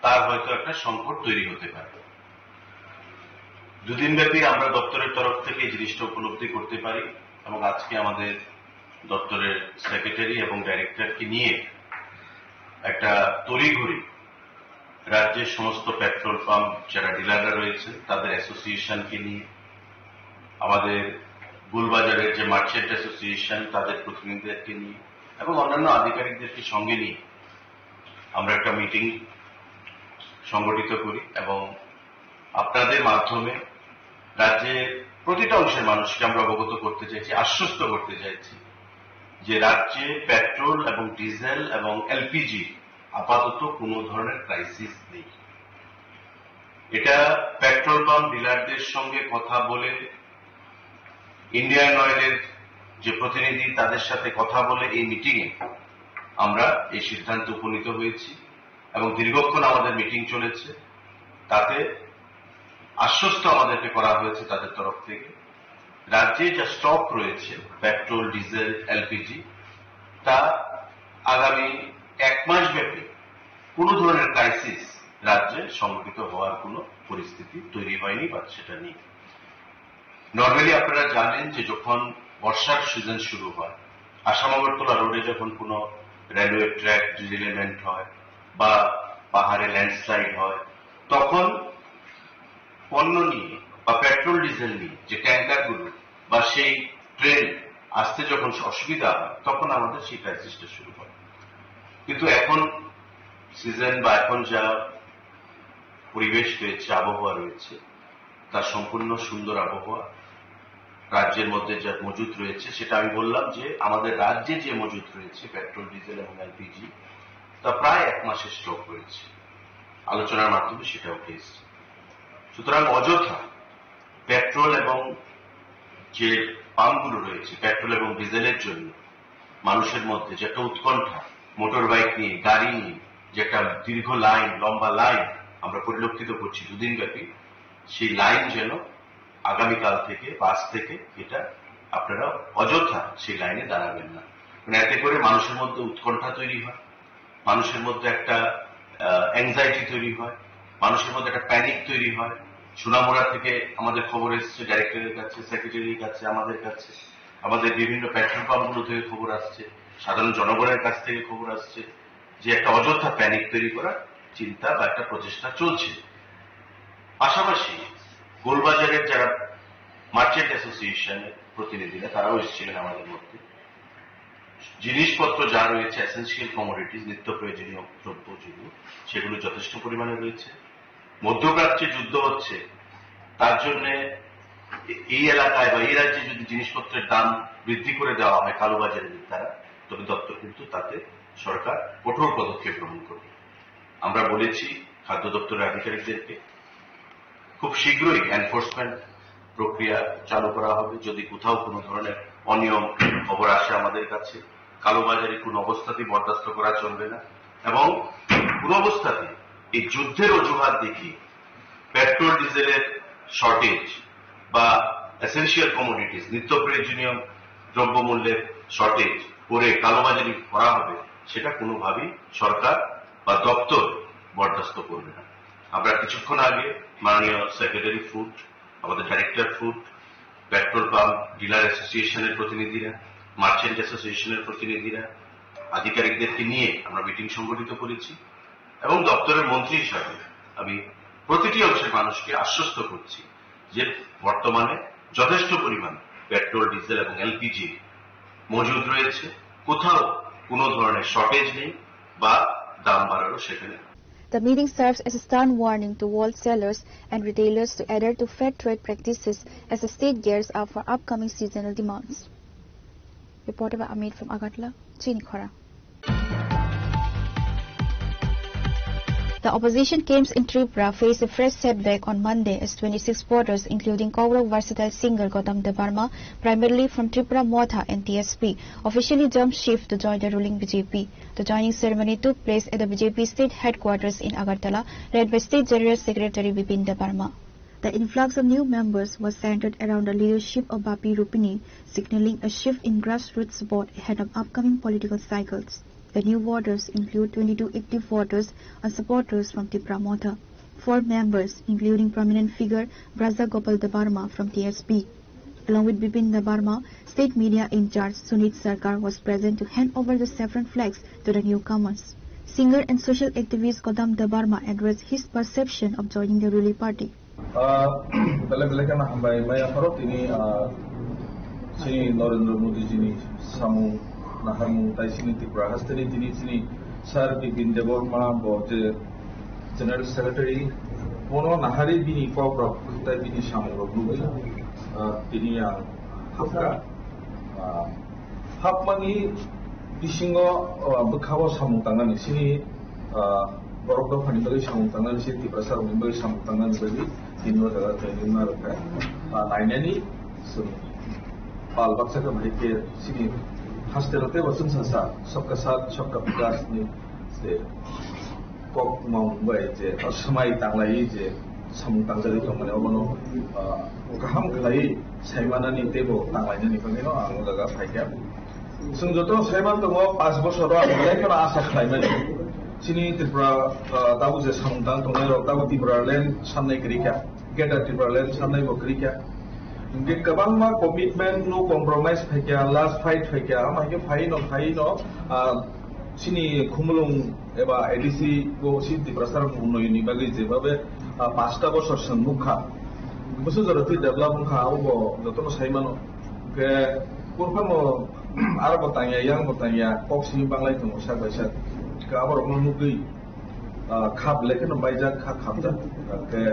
তার হয়তো একটা সংকট তৈরি হতে পারে। দুদিন ব্যাপী আমরা দপ্তরের তরফ থেকে এই জিনিসটা উপলব্ধি করতে পারি এবং আজকে আমাদের দপ্তরের সেক্রেটারি এবং ডাইরেক্টরকে নিয়ে একটা তড়িঘড়ি রাজ্যের সমস্ত পেট্রোল পাম্প যারা ডিলাররা রয়েছেন তাদের অ্যাসোসিয়েশনকে নিয়ে, আমাদের গোলবাজারের যে মার্চেন্ট অ্যাসোসিয়েশন তাদের প্রতিনিধিদেরকে নিয়ে এবং অন্যান্য আধিকারিকদেরকে সঙ্গে নিয়ে আমরা একটা মিটিং সংগঠিত করি এবং আপনাদের মাধ্যমে রাজ্যের প্রতিটা অংশের মানুষকে আমরা অবগত করতে চাইছি, আশ্বস্ত করতে চাইছি যে রাজ্যে পেট্রোল এবং ডিজেল এবং এলপিজি আপাতত কোনো ধরনের ক্রাইসিস নেই। এটা পেট্রোল পাম্প ডিলারদের সঙ্গে কথা বলে, ইন্ডিয়ান অয়েলের যে প্রতিনিধি তাদের সাথে কথা বলে এই মিটিংয়ে আমরা এই সিদ্ধান্তে উপনীত হয়েছি এবং দীর্ঘক্ষণ আমাদের মিটিং চলেছে। তাতে আশ্বস্ত আমাদেরকে করা হয়েছে তাদের তরফ থেকে, রাজ্যে যা স্টক রয়েছে পেট্রোল, ডিজেল, এলপিজি, তা আগামী এক মাস ব্যাপী কোনো ধরনের ক্রাইসিস রাজ্যে সংগঠিত হওয়ার কোনো পরিস্থিতি তৈরি হয়নি বা সেটা নেই। নর্মালি আপনারা জানেন যে যখন বর্ষার সিজন শুরু হয়, আসাম আগরতলা রোডে যখন কোনো রেলওয়ে ট্র্যাক ডিরিলেমেন্ট হয় বা পাহাড়ে ল্যান্ডস্লাইড হয়, তখন পণ্য নিয়ে বা পেট্রোল ডিজেল নিয়ে যে ট্যাঙ্কারগুলো বা সেই ট্রেন আসতে যখন অসুবিধা হয়, তখন আমাদের সেই ক্রাইসিসটা শুরু হয়। কিন্তু এখন সিজন বা এখন যা পরিবেশ রয়েছে, আবহাওয়া রয়েছে, তা সম্পূর্ণ সুন্দর আবহাওয়া। রাজ্যের মধ্যে যা মজুদ রয়েছে, সেটা আমি বললাম যে আমাদের রাজ্যে যে মজুদ রয়েছে পেট্রোল, ডিজেল এবং এলপিজি, তা প্রায় এক মাসের স্টক রয়েছে। আলোচনার মাধ্যমে সেটা উঠে এসেছে। সুতরাং অযথা পেট্রোল এবং যে পাম্পগুলো রয়েছে পেট্রোল এবং ডিজেলের জন্য মানুষের মধ্যে যে একটা উৎকণ্ঠা, মোটর বাইক নিয়ে, গাড়ি নিয়ে যে একটা দীর্ঘ লাইন, লম্বা লাইন আমরা পরিলক্ষিত করছি দুদিন ব্যাপী, সেই লাইন যেন আগামীকাল থেকে বা আজ থেকে এটা আপনারা অযথা সেই লাইনে দাঁড়াবেন না। মানে, এতে করে মানুষের মধ্যে উৎকণ্ঠা তৈরি হয়, মানুষের মধ্যে একটা অ্যাংজাইটি তৈরি হয়, মানুষের মধ্যে একটা প্যানিক তৈরি হয়। সোনামুড়া থেকে আমাদের খবর এসছে, ডাইরেক্টরের কাছে, সেক্রেটারির কাছে, আমাদের কাছে, আমাদের বিভিন্ন পেট্রোল পাম্পগুলো থেকে খবর আসছে, সাধারণ জনগণের কাছ থেকে খবর আসছে যে একটা অযথা প্যানিক তৈরি করার চিন্তা বা একটা প্রচেষ্টা চলছে। পাশাপাশি গোলবাজারের যারা মার্চেন্ট অ্যাসোসিয়েশনের প্রতিনিধিরা, তারাও এসেছিলেন আমাদের মধ্যে। জিনিসপত্র যা রয়েছে, এসেনশিয়াল কমোডিটিজ, নিত্য প্রয়োজনীয় দ্রব্য যেগুলো, সেগুলো যথেষ্ট পরিমাণে রয়েছে। মধ্যপ্রাচ্যে যুদ্ধ হচ্ছে, তার জন্য এই এলাকায় বা এই রাজ্যে যদি জিনিসপত্রের দাম বৃদ্ধি করে দেওয়া হয় কালোবাজারি দ্বারা, তবে দপ্তর কিন্তু তাতে, সরকার কঠোর পদক্ষেপ গ্রহণ করবে। আমরা বলেছি খাদ্য দপ্তরের আধিকারিকদেরকে, খুব শীঘ্রই এনফোর্সমেন্ট প্রক্রিয়া চালু করা হবে। যদি কোথাও কোনো ধরনের অনিয়ম খবর আসে আমাদের কাছে, কালোবাজারি কোনো অবস্থাতেই বরদাস্ত করা চলবে না। এবং কোনো অবস্থাতেই এই যুদ্ধের অজুহাত দেখিয়ে পেট্রোল ডিজেলের শর্টেজ বা এসেনশিয়াল কমোডিটিজ, নিত্য প্রয়োজনীয় দ্রব্যমূল্যের শর্টেজ করে কালোবাজারি করা হবে, সেটা কোনোভাবেই সরকার বা দপ্তর বরদাস্ত করবে না। আমরা কিছুক্ষণ আগে মাননীয় সেক্রেটারি ফুড, আমাদের director food, petrol pump dealer অ্যাসোসিয়েশনের প্রতিনিধিরা, মার্চেন্ট অ্যাসোসিয়েশনের প্রতিনিধিরা, আধিকারিকদেরকে নিয়ে আমরা মিটিং সংগঠিত করেছি এবং দপ্তরের মন্ত্রী হিসাবে আমি প্রতিটি অংশের মানুষকে আশ্বস্ত করছি যে বর্তমানে যথেষ্ট পরিমাণ পেট্রোল, ডিজেল এবং এলপিজি মজুদ রয়েছে, কোথাও কোনো ধরনের শর্টেজ নেই বা দাম বাড়ারও সেখানে। The meeting serves as a stern warning to wholesale sellers and retailers to adhere to fair trade practices as the state gears up for upcoming seasonal demands. Reported by Amit from Agartala, Chini Khora. The opposition camps in Tripura face a fresh setback on Monday as twenty-six voters, including Kouro versatile singer Gautam Debbarma, primarily from Tipra Motha and T S P, officially jumped ship to join the ruling B J P. The joining ceremony took place at the B J P state headquarters in Agartala, led by State General Secretary Bipin Debbarma. The influx of new members was centered around the leadership of Bapi Rupini, signaling a shift in grassroots support ahead of upcoming political cycles. The new voters include twenty-two active voters and supporters from Tipra Motha, four members, including prominent figure Braja Gopal Debbarma from T S P. Along with Bipin Debbarma, state media in charge Sunit Sarkar was present to hand over the saffron flags to the newcomers. Singer and social activist Gautam Debbarma addressed his perception of joining the ruling party. Ah, belai belai kheno hambai maya pharo tini, ah, chini Narendra Modi jini samung naharmung tai chini Tripura hasteni tini chini Sir Bipin Debbarma bo je General Secretary, bono nahari bini kok rok tai bini samung rok nugwi, ah, tini ang hapkha. Ah, hapmani bisingo, ah, bwkhao samung tangnani chini, ah, borok dophani bagwi samung tangnani, chini Tiprasa rokni bagwi samung tangnani bagwi tini o jaga training ma rwkha. Ah, nainani chwng pal baksa khe bahai khe chini hasteo teibo chwngsa sa sabka saath sabka vikas ni je kok mung bai je swmai tanglai je samung tangjagwi tongmani obono, ah, kaham khlai saimanani teibo tanglainani bagwino ang o jaga phaikha. Chwng joto saiman tongo, panch bosoro ang belai kheno asa khlaimani. Chini Tripura, ah, tabuk je samung tang tongnai rok, tabuk Tipraland samnai kwrwi kha, Greater Tipraland samnai bo kwrwi kha. Hwnkhe kwbangma commitment, no compromise phai kha, last fight phai kha, ama hwnkhe phai no, phai no, ah, chini Khumulwng eba A D C bo chini Tiprasa rok unnoyonni bagwi jebabe, ah, pasta bosor chwng nukha. Bwswk jora twi develop wngkha, abo bo jotono sai mano. Hwnkhe, kurphano, aro bo tangya, yang bo tangya, kok simi banglai tongo sak bai sak. Hwnkhe, aborokno nugwi, ah, khap le kheno baijak, kha khapjak. Hwnkhe,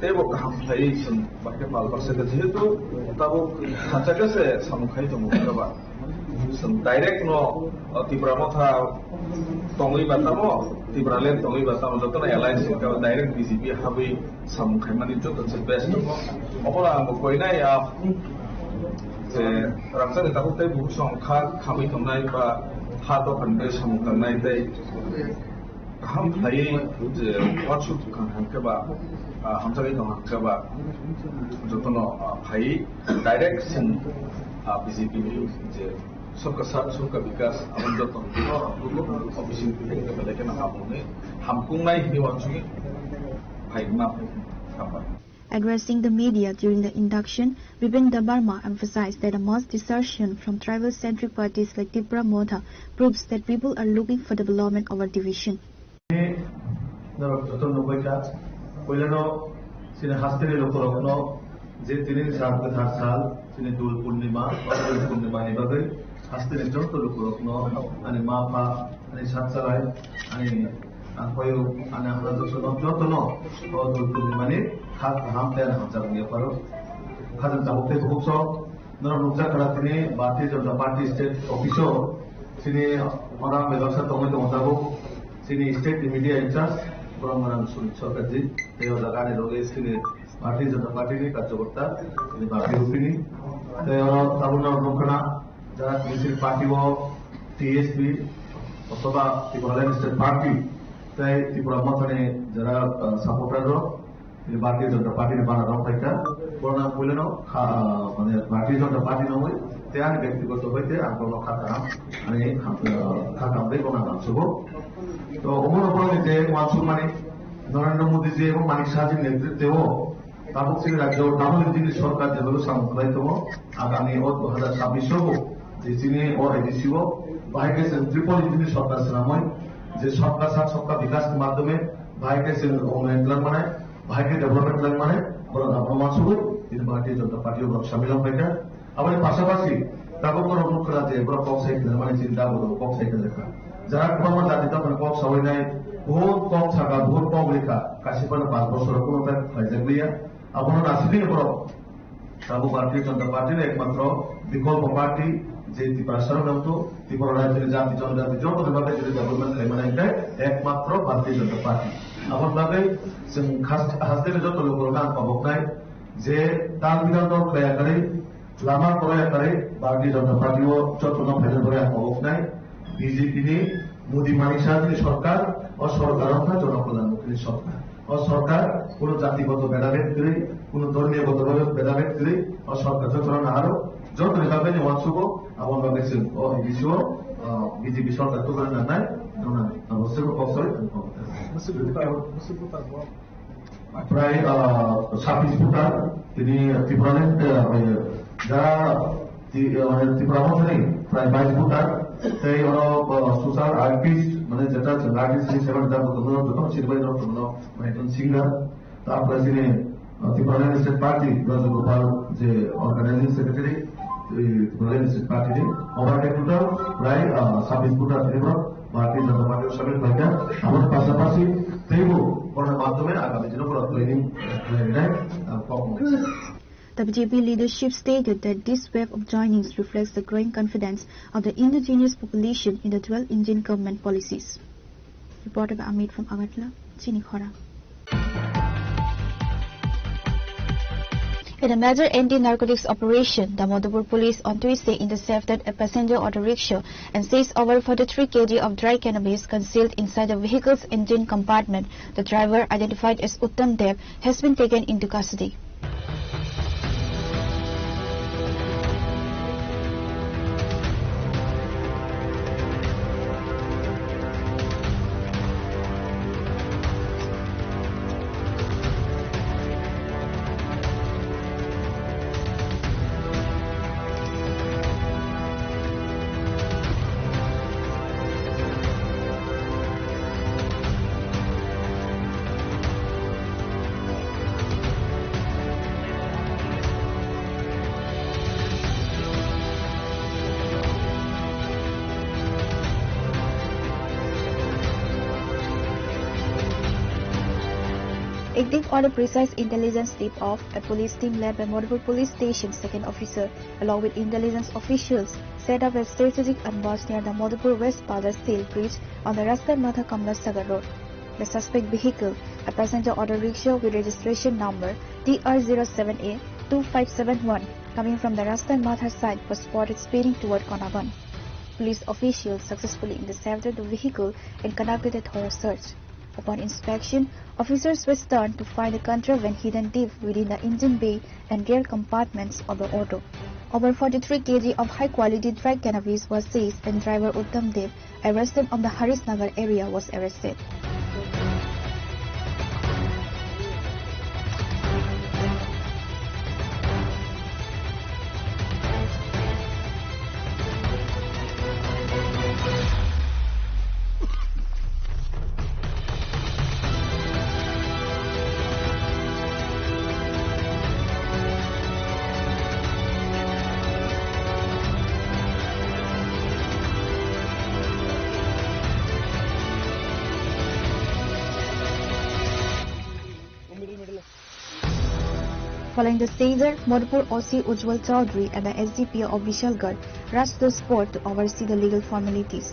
teibo kaham khlaiwi chwng bahai khe pal baksa khe, jehetu tabuk khacha khe se samung khai tongo, hwnkhe ba. Chwng direct no, o, Tipra Motha tongwi ba tamo, Tipraland tongwi ba tamo, jotono alliance wngkha, direct B J P habwi samung khaimani joto se best tongo. Obono ang bo koinai, ah, je rangchakni takhuk tei bukhuk song kha khamwi tongnai ba ha dophani tei samung tangnai tei kaham khlaiwi je uansuk kaham khe ba, ah, hamjagwi tong khe ba, jotono, ah, phaiwi direct chwng, ah, B J P ni je Sabka Saath, Sabka Vikas, aboni joto office ni belai kheno hamkuknai, hamkuknai hinwi uansugwi phaima hambai. Addressing the media during the induction, Vipin Debbarma emphasized that a mass desertion from tribal-centric parties like Tipra Motha proves that people are looking for development over division. Norok joto nugwi kha, puilano chini hasteni lukurokno je tini sal kwthar sal, chini Dol Purnima, o Dol Purnimani bagwi hasteni joto lukurokno ani ma pha, ani sakchalai, ani Ang koyo, ani hamjak jotono, jotono, o Dol Purnimani kha kaham tei ani hamjak wngya pharo. Khajang tabuk tei bukhuk sok, norok nukjak kha tini Bharatiya Janata Party State Office o, chini ora beloksa tongwi tongo tabuk, chini state ni media in charge, borok mwnang Sumit Sarkarji, tei o jaga ni rogwi chini Bharatiya Janata Party ni karyakarta, chini Bharatiya Rupini, tei oro tabuk norok nukha na, Jara T S P party o T S P othoba Tipraland State Party tei Tipra Mothani jara, ah, supporter rok, tini Bharatiya Janata Party ni bana rok phaikha. Borok ang puilano kha, ah, mane Bharatiya Janata Party nangwi tei ani byaktigoto bai tei ang borokno kha kaham, ani kham, ah, kha kaham bai borokno ang sugo. To omono borokni je uansukmani Narendra Modi je ebo Manik Saha ni netritwo Tabuk chini rajyo double engine ni sorkar jephuru samung khlai tongo, agami o dui hajar chabbish o bo je chini o A D C o bahai khe chwng triple engine ni sorkar swnamwi je Sabka Saath Sabka Vikas ni madhyome bahai khe chwng unnayon twlang manai, bahai khe development twlang manai, borok abono uansugwi chini Bharatiya Janata Party o borok samil wng phaikha. Aboni pasapasi tabuk norok nukha je borok kok sai khlaimani chini dabu rok kok sai khlaikha. Jara kwbangma jati dophani kok sawi nai, buhut kok saka, buhut kok rikha, kaisa phano panch bochor kuno ta khlaijak liya. Abono naisingwi borok tabuk Bharatiya Janata Party ni ekmatro bikolpo party je Tiprasa rok nangto, Tripura rajyoni jati jonojati joto ni bagwi jodi development khlaimani hwnkhe ekmatro Bharatiya Janata Party. Aboni bagwi chwng khas-, haste joto lukurokno ang koboknai je tal bidal dol khlaiya kwrwi Lama kwrwi kwrwi Bharatiya Janata Party o jotono phaina bagwi ang koboknai. B J P ni Modi Manik Saha ni sorkar, o sorkar wngkha jonokolyan mukhi ni sorkar. O sorkar kuno jatigoto bhedabhed kwrwi, kuno dhormiyogoto bhedabhed kwrwi, o sorkar jotono naharo, jotoni bagwi ni uansugo, aboni bagwi chwng o A D C o, o, B J P sorkar tubuna nangnai, nangnai. Abo se kok soi, ang kok. Prai, ah, sabbish voter, tini Tipraland, eh, eh, jara ti-, eh, mane Tipra Mothani prai bais voter, tei oro, ah, social artist, mane jeta chwng artist ni seven jara jotono, jotono siribai no, jotono, mane ekjon singer, tarpore chini, ah, Tipraland State Party, Rajagopal je organizing secretary, eh, Tipraland State Party ni, obo hai khe total prai, ah, sabbish voter tini borok Bharatiya Janata Party o samil khlaikha. Aboni pasapasi teibo borokni madhyome agami dino borok training khlainai, ah, kok. The B J P leadership stated that this wave of joinings reflects the growing confidence of the indigenous population in the dual engine government policies. Reporter by Amit from Agartala, Chini Khorang. In a major anti-narcotics operation, the Madhupur police on Tuesday intercepted a passenger auto rickshaw and seized over forty-three K G of dry cannabis concealed inside the vehicle's engine compartment. The driver, identified as Uttam Deb, has been taken into custody. Acting on a precise intelligence tip-off, a police team led by Madhupur Police Station second officer, along with intelligence officials, set up a strategic ambush near the Madhupur West Bazar Steel Bridge on the Rasta Matha Kamla Sagar Road. The suspect vehicle, a passenger auto rickshaw with registration number T R zero seven A two five seven one, coming from the Rasta Matha side, was spotted speeding toward Konaban. Police officials successfully intercepted the vehicle and conducted a thorough search. Upon inspection, officers were stunned to find the contraband hidden deep within the engine bay and rear compartments of the auto. Over forty-three K G of high-quality dry cannabis was seized, and driver Uttam Dev, a resident of the Harisnagar area, was arrested. Following the seizure, Madhupur O C Ujjwal Chaudhary and the S D P O of Bishalgarh rushed the spot to oversee the legal formalities.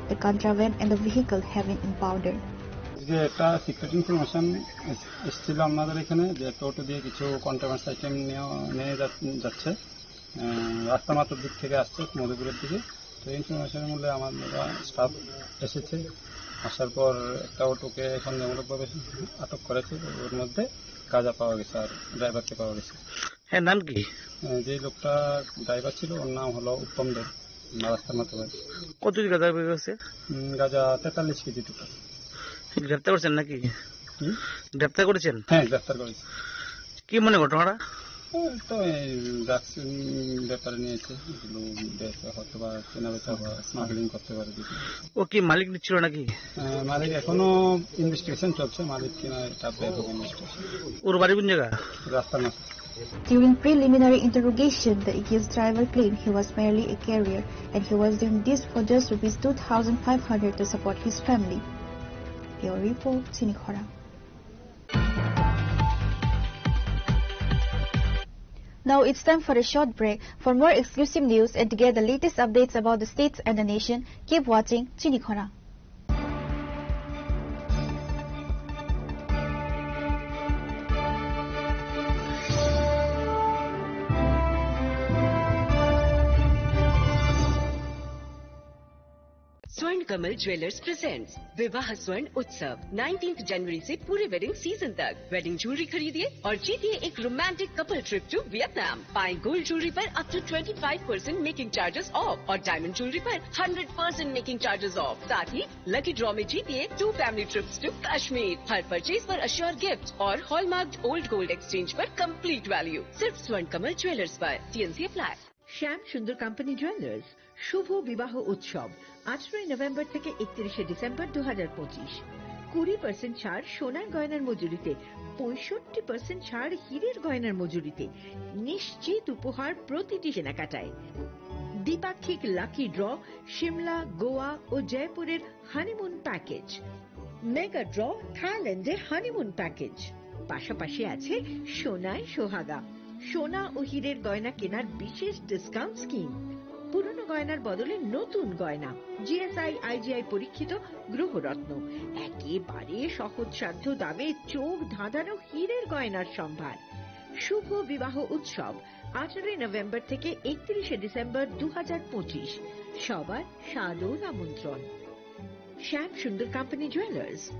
The contraband and the vehicle have been impounded. যে একটা secret information এসেছিল আপনাদের এখানে যে একটা অটো দিয়ে কিছু contraband item নিয়ে নিয়ে যা- যাচ্ছে, আহ, রাস্তা মাথার দিক থেকে আসছে মধুপুরের দিকে। তো ইনফরমেশনের মূল্যে আমার স্টাফ এসেছে, আসার পর একটা অটোকে সন্দেহমূলকভাবে আটক করেছে। ওর মধ্যে গাঁজা পাওয়া গেছে আর ড্রাইভারকে পাওয়া গেছে। হ্যাঁ, নাম কি? আহ, যে লোকটা ড্রাইভার ছিল, ওর নাম হলো উত্তম দেব, রাস্তার মাথায় বাড়ি। কত কেজি গাঁজা বের হয়েছে? উম, গাঁজা তেতাল্লিশ কেজি টোটাল। গ্রেপ্তার করছেন নাকি? হুম? গ্রেপ্তার করেছেন? হ্যাঁ, গ্রেপ্তার করেছি। কি মনে ঘটনাটা? ওই তো এই ড্রাগস, উম, ব্যাপারে নিয়েছে, এগুলো বেচা হয়তো বা কেনা বেচা বা স্মাগলিং করতে পারে যদি। ও কি মালিক ছিল নাকি? আহ, মালিক এখনো ইনভেস্টিগেশন চলছে, মালিক কিনা এটা ব্যাপক ইনভেস্টিগেশন। ওর বাড়ি কোন জায়গা? রাস্তার মাথা। During preliminary interrogation, the accused driver claimed he was merely a carrier and he was doing this for just rupees two thousand five hundred to support his family. Bureau report, Chinikhora. Now it's time for a short break. For more exclusive news and to get the latest updates about the states and the nation, keep watching Chinikhora. स्वर्ण Kamal jewellers presents विवाह स्वर्ण उत्सव, नाइनटीन्थ जनवरी से पूरे wedding season तक। Wedding jewellery खरीदिए और जीतिए एक romantic couple trip to Vietnam. पाएं गोल्ड ज्वेलरी पर up to twenty five percent making charges off और डायमंड ज्वेलरी पर hundred percent making charges off. साथ ही लकी ड्रॉ में जीतिए two family trips to Kashmir. हर परचेज पर अश्योर गिफ्ट और हॉलमार्क्ड ओल्ड गोल्ड एक्सचेंज पर कंप्लीट वैल्यू। सिर्फ स्वर्ण कमल ज्वेलर्स पर। T&C apply. শ্যাম সুন্দর কোম্পানি জুয়েলার্স শুভ বিবাহ উৎসব, আঠারোই নভেম্বর থেকে একত্রিশে ডিসেম্বর দু হাজার পঁচিশ। কুড়ি পার্সেন্ট ছাড় সোনার গয়নার মজুরিতে, পঁয়ষট্টি পার্সেন্ট ছাড় হীরের গয়নার মজুরিতে। নিশ্চিত উপহার প্রতিটি কেনাকাটায়। দ্বিপাক্ষিক লাকি ড্র, সিমলা, গোয়া ও জয়পুরের হানিমুন প্যাকেজ। মেগা ড্র, থাইল্যান্ডে হানিমুন প্যাকেজ। পাশাপাশি আছে সোনায় সোহাগা, সোনা ও হীরের গয়না কেনার বিশেষ ডিসকাউন্ট স্কিম। পুরনো গয়নার বদলে নতুন গয়না, জিএসআই, আইজিআই পরীক্ষিত গ্রহরত্ন, একেবারে সহজসাধ্য দামে চোখ ধাঁধানো হীরের গয়নার সম্ভার। শুভ বিবাহ উৎসব, আঠারোই নভেম্বর থেকে একত্রিশে ডিসেম্বর দু হাজার পঁচিশ। সবার সাদর আমন্ত্রণ। শ্যাম সুন্দর কোম্পানি জুয়েলার্স,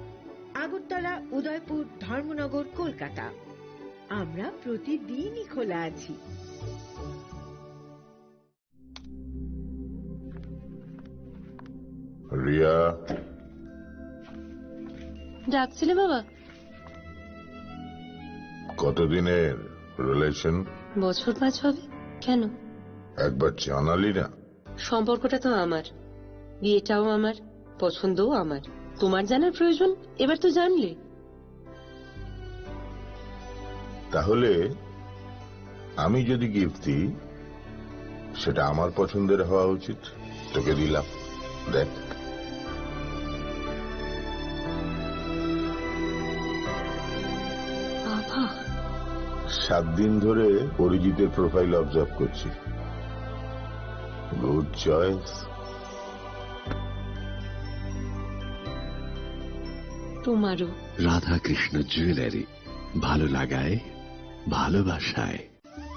আগরতলা, উদয়পুর, ধর্মনগর, কলকাতা। আমরা প্রতিদিনই খোলা আছি। রিয়া। ডাকছিলে বাবা? কতদিনের রিলেশন? বছর পাঁচ হবে। কেন? একবার জানালি না। সম্পর্কটা তো আমার, বিয়েটাও আমার, পছন্দও আমার। তোমার জানার প্রয়োজন, এবার তো জানলে। তাহলে আমি যদি গিফট দিই, সেটা আমার পছন্দের হওয়া উচিত। তোকে দিলাম, দেখ। সাত দিন ধরে অরিজিতের প্রোফাইল অবজার্ভ করছি। Good choice. তোমারও। রাধাকৃষ্ণ জুয়েলারি, ভালো লাগায়, ভালোবাসায়।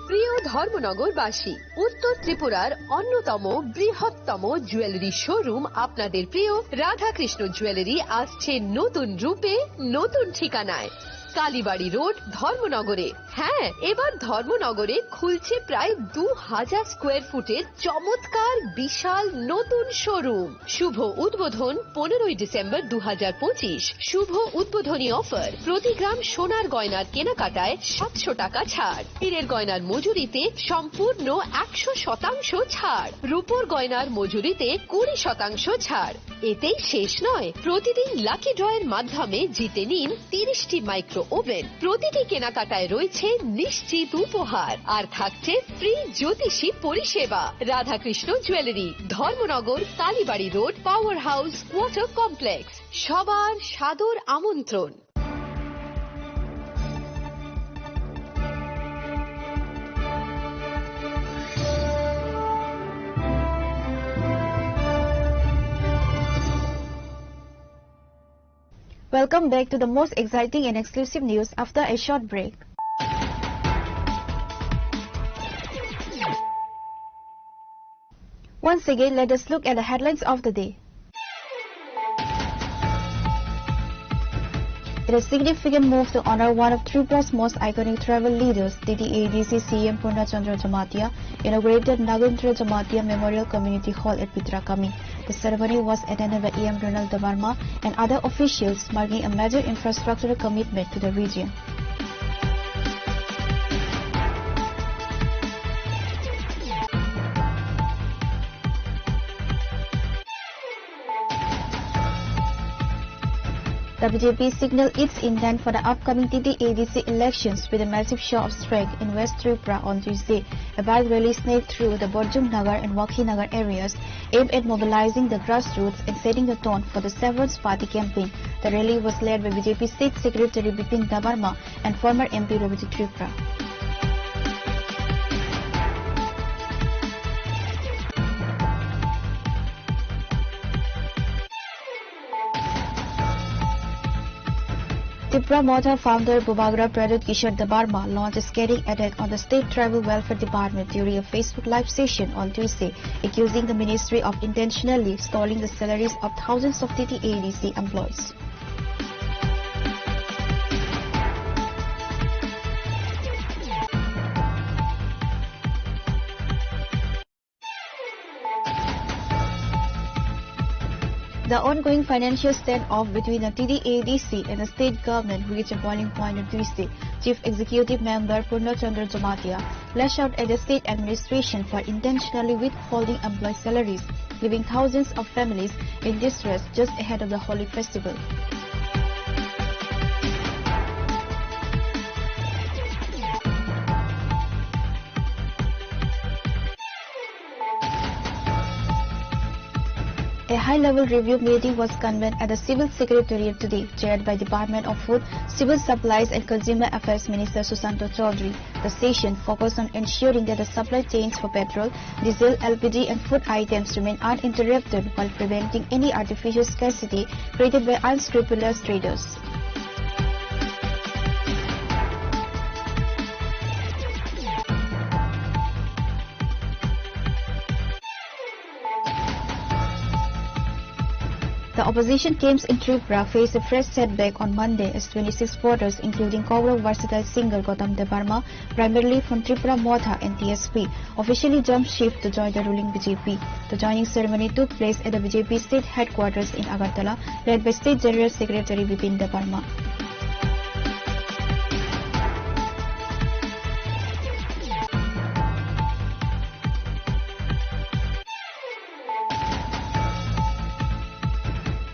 প্রিয় ধর্মনগরবাসী, উত্তর ত্রিপুরার অন্যতম বৃহত্তম জুয়েলারি শোরুম আপনাদের প্রিয় রাধাকৃষ্ণ জুয়েলারি আসছে নতুন রূপে, নতুন ঠিকানায়। কালীবাড়ি রোড, ধর্মনগরে। হ্যাঁ, এবার ধর্মনগরে খুলছে প্রায় দু হাজার স্কোয়ার ফুটের চমৎকার বিশাল নতুন শোরুম। শুভ উদ্বোধন পনেরোই ডিসেম্বর দু হাজার পঁচিশ। শুভ উদ্বোধনী অফার, প্রতি গ্রাম সোনার গয়নার কেনাকাটায় সাতশো টাকা ছাড়, হীরের গয়নার মজুরিতে সম্পূর্ণ একশো শতাংশ ছাড়, রূপোর গয়নার মজুরিতে কুড়ি শতাংশ ছাড়। এতেই শেষ নয়, প্রতিদিন লাকি ড্রয়ের মাধ্যমে জিতে নিন তিরিশটি মাইক্রো ওভেন। প্রতিটি কেনাকাটায় রয়েছে নিশ্চিত উপহার, আর থাকছে ফ্রি জ্যোতিষী পরিষেবা। Radhakrishna jewellery, Dharmanagar, Kalibari road, power house, water complex. সবার সাদর আমন্ত্রণ। Welcome back to the most exciting and exclusive news after a short break. Once again, let us look at the headlines of the day. In a significant move to honor one of Tripura's most iconic tribal leaders, T T A A D C C E M Purna Chandra Jamatia inaugurated Nagendra Jamatia Memorial Community Hall at Pitrakami. The ceremony was attended by E M Ronald Debbarma and other officials, marking a major infrastructural commitment to the region. The B J P signaled its intent for the upcoming T T A D C elections with a massive show of strength in West Tripura on Tuesday. A bike rally sneaked through the Borjum Nagar and Wakhi Nagar areas, aimed at mobilizing the grassroots and setting the tone for the Severance Party campaign. The rally was led by B J P State Secretary Bipin Debbarma and former M P Ravi Tripura. Tipra Motha founder Bubagra Pradyut Kishore Debbarma launched a scathing attack on the State Tribal Welfare Department during a Facebook live session on Tuesday, accusing the ministry of intentionally stalling the salaries of thousands of T T A D C employees. The ongoing financial standoff between the T T A D C and the state government reached a boiling point on Tuesday. Chief Executive Member Purna Chandra Jamatia lashed out at the state administration for intentionally withholding employee salaries, leaving thousands of families in distress just ahead of the Holi festival. A high-level review meeting was convened at the Civil Secretariat today, chaired by Department of Food, Civil Supplies and Consumer Affairs Minister Sushanta Chowdhury. The session focused on ensuring that the supply chains for petrol, diesel, L P G and food items remain uninterrupted while preventing any artificial scarcity created by unscrupulous traders. The opposition camps in Tripura faced a fresh setback on Monday as twenty-six voters, including Kokborok versatile singer Gautam Debbarma, primarily from Tipra Motha and T S P, officially jumped ship to join the ruling B J P. The joining ceremony took place at the B J P state headquarters in Agartala, led by State General Secretary Bipin Debbarma.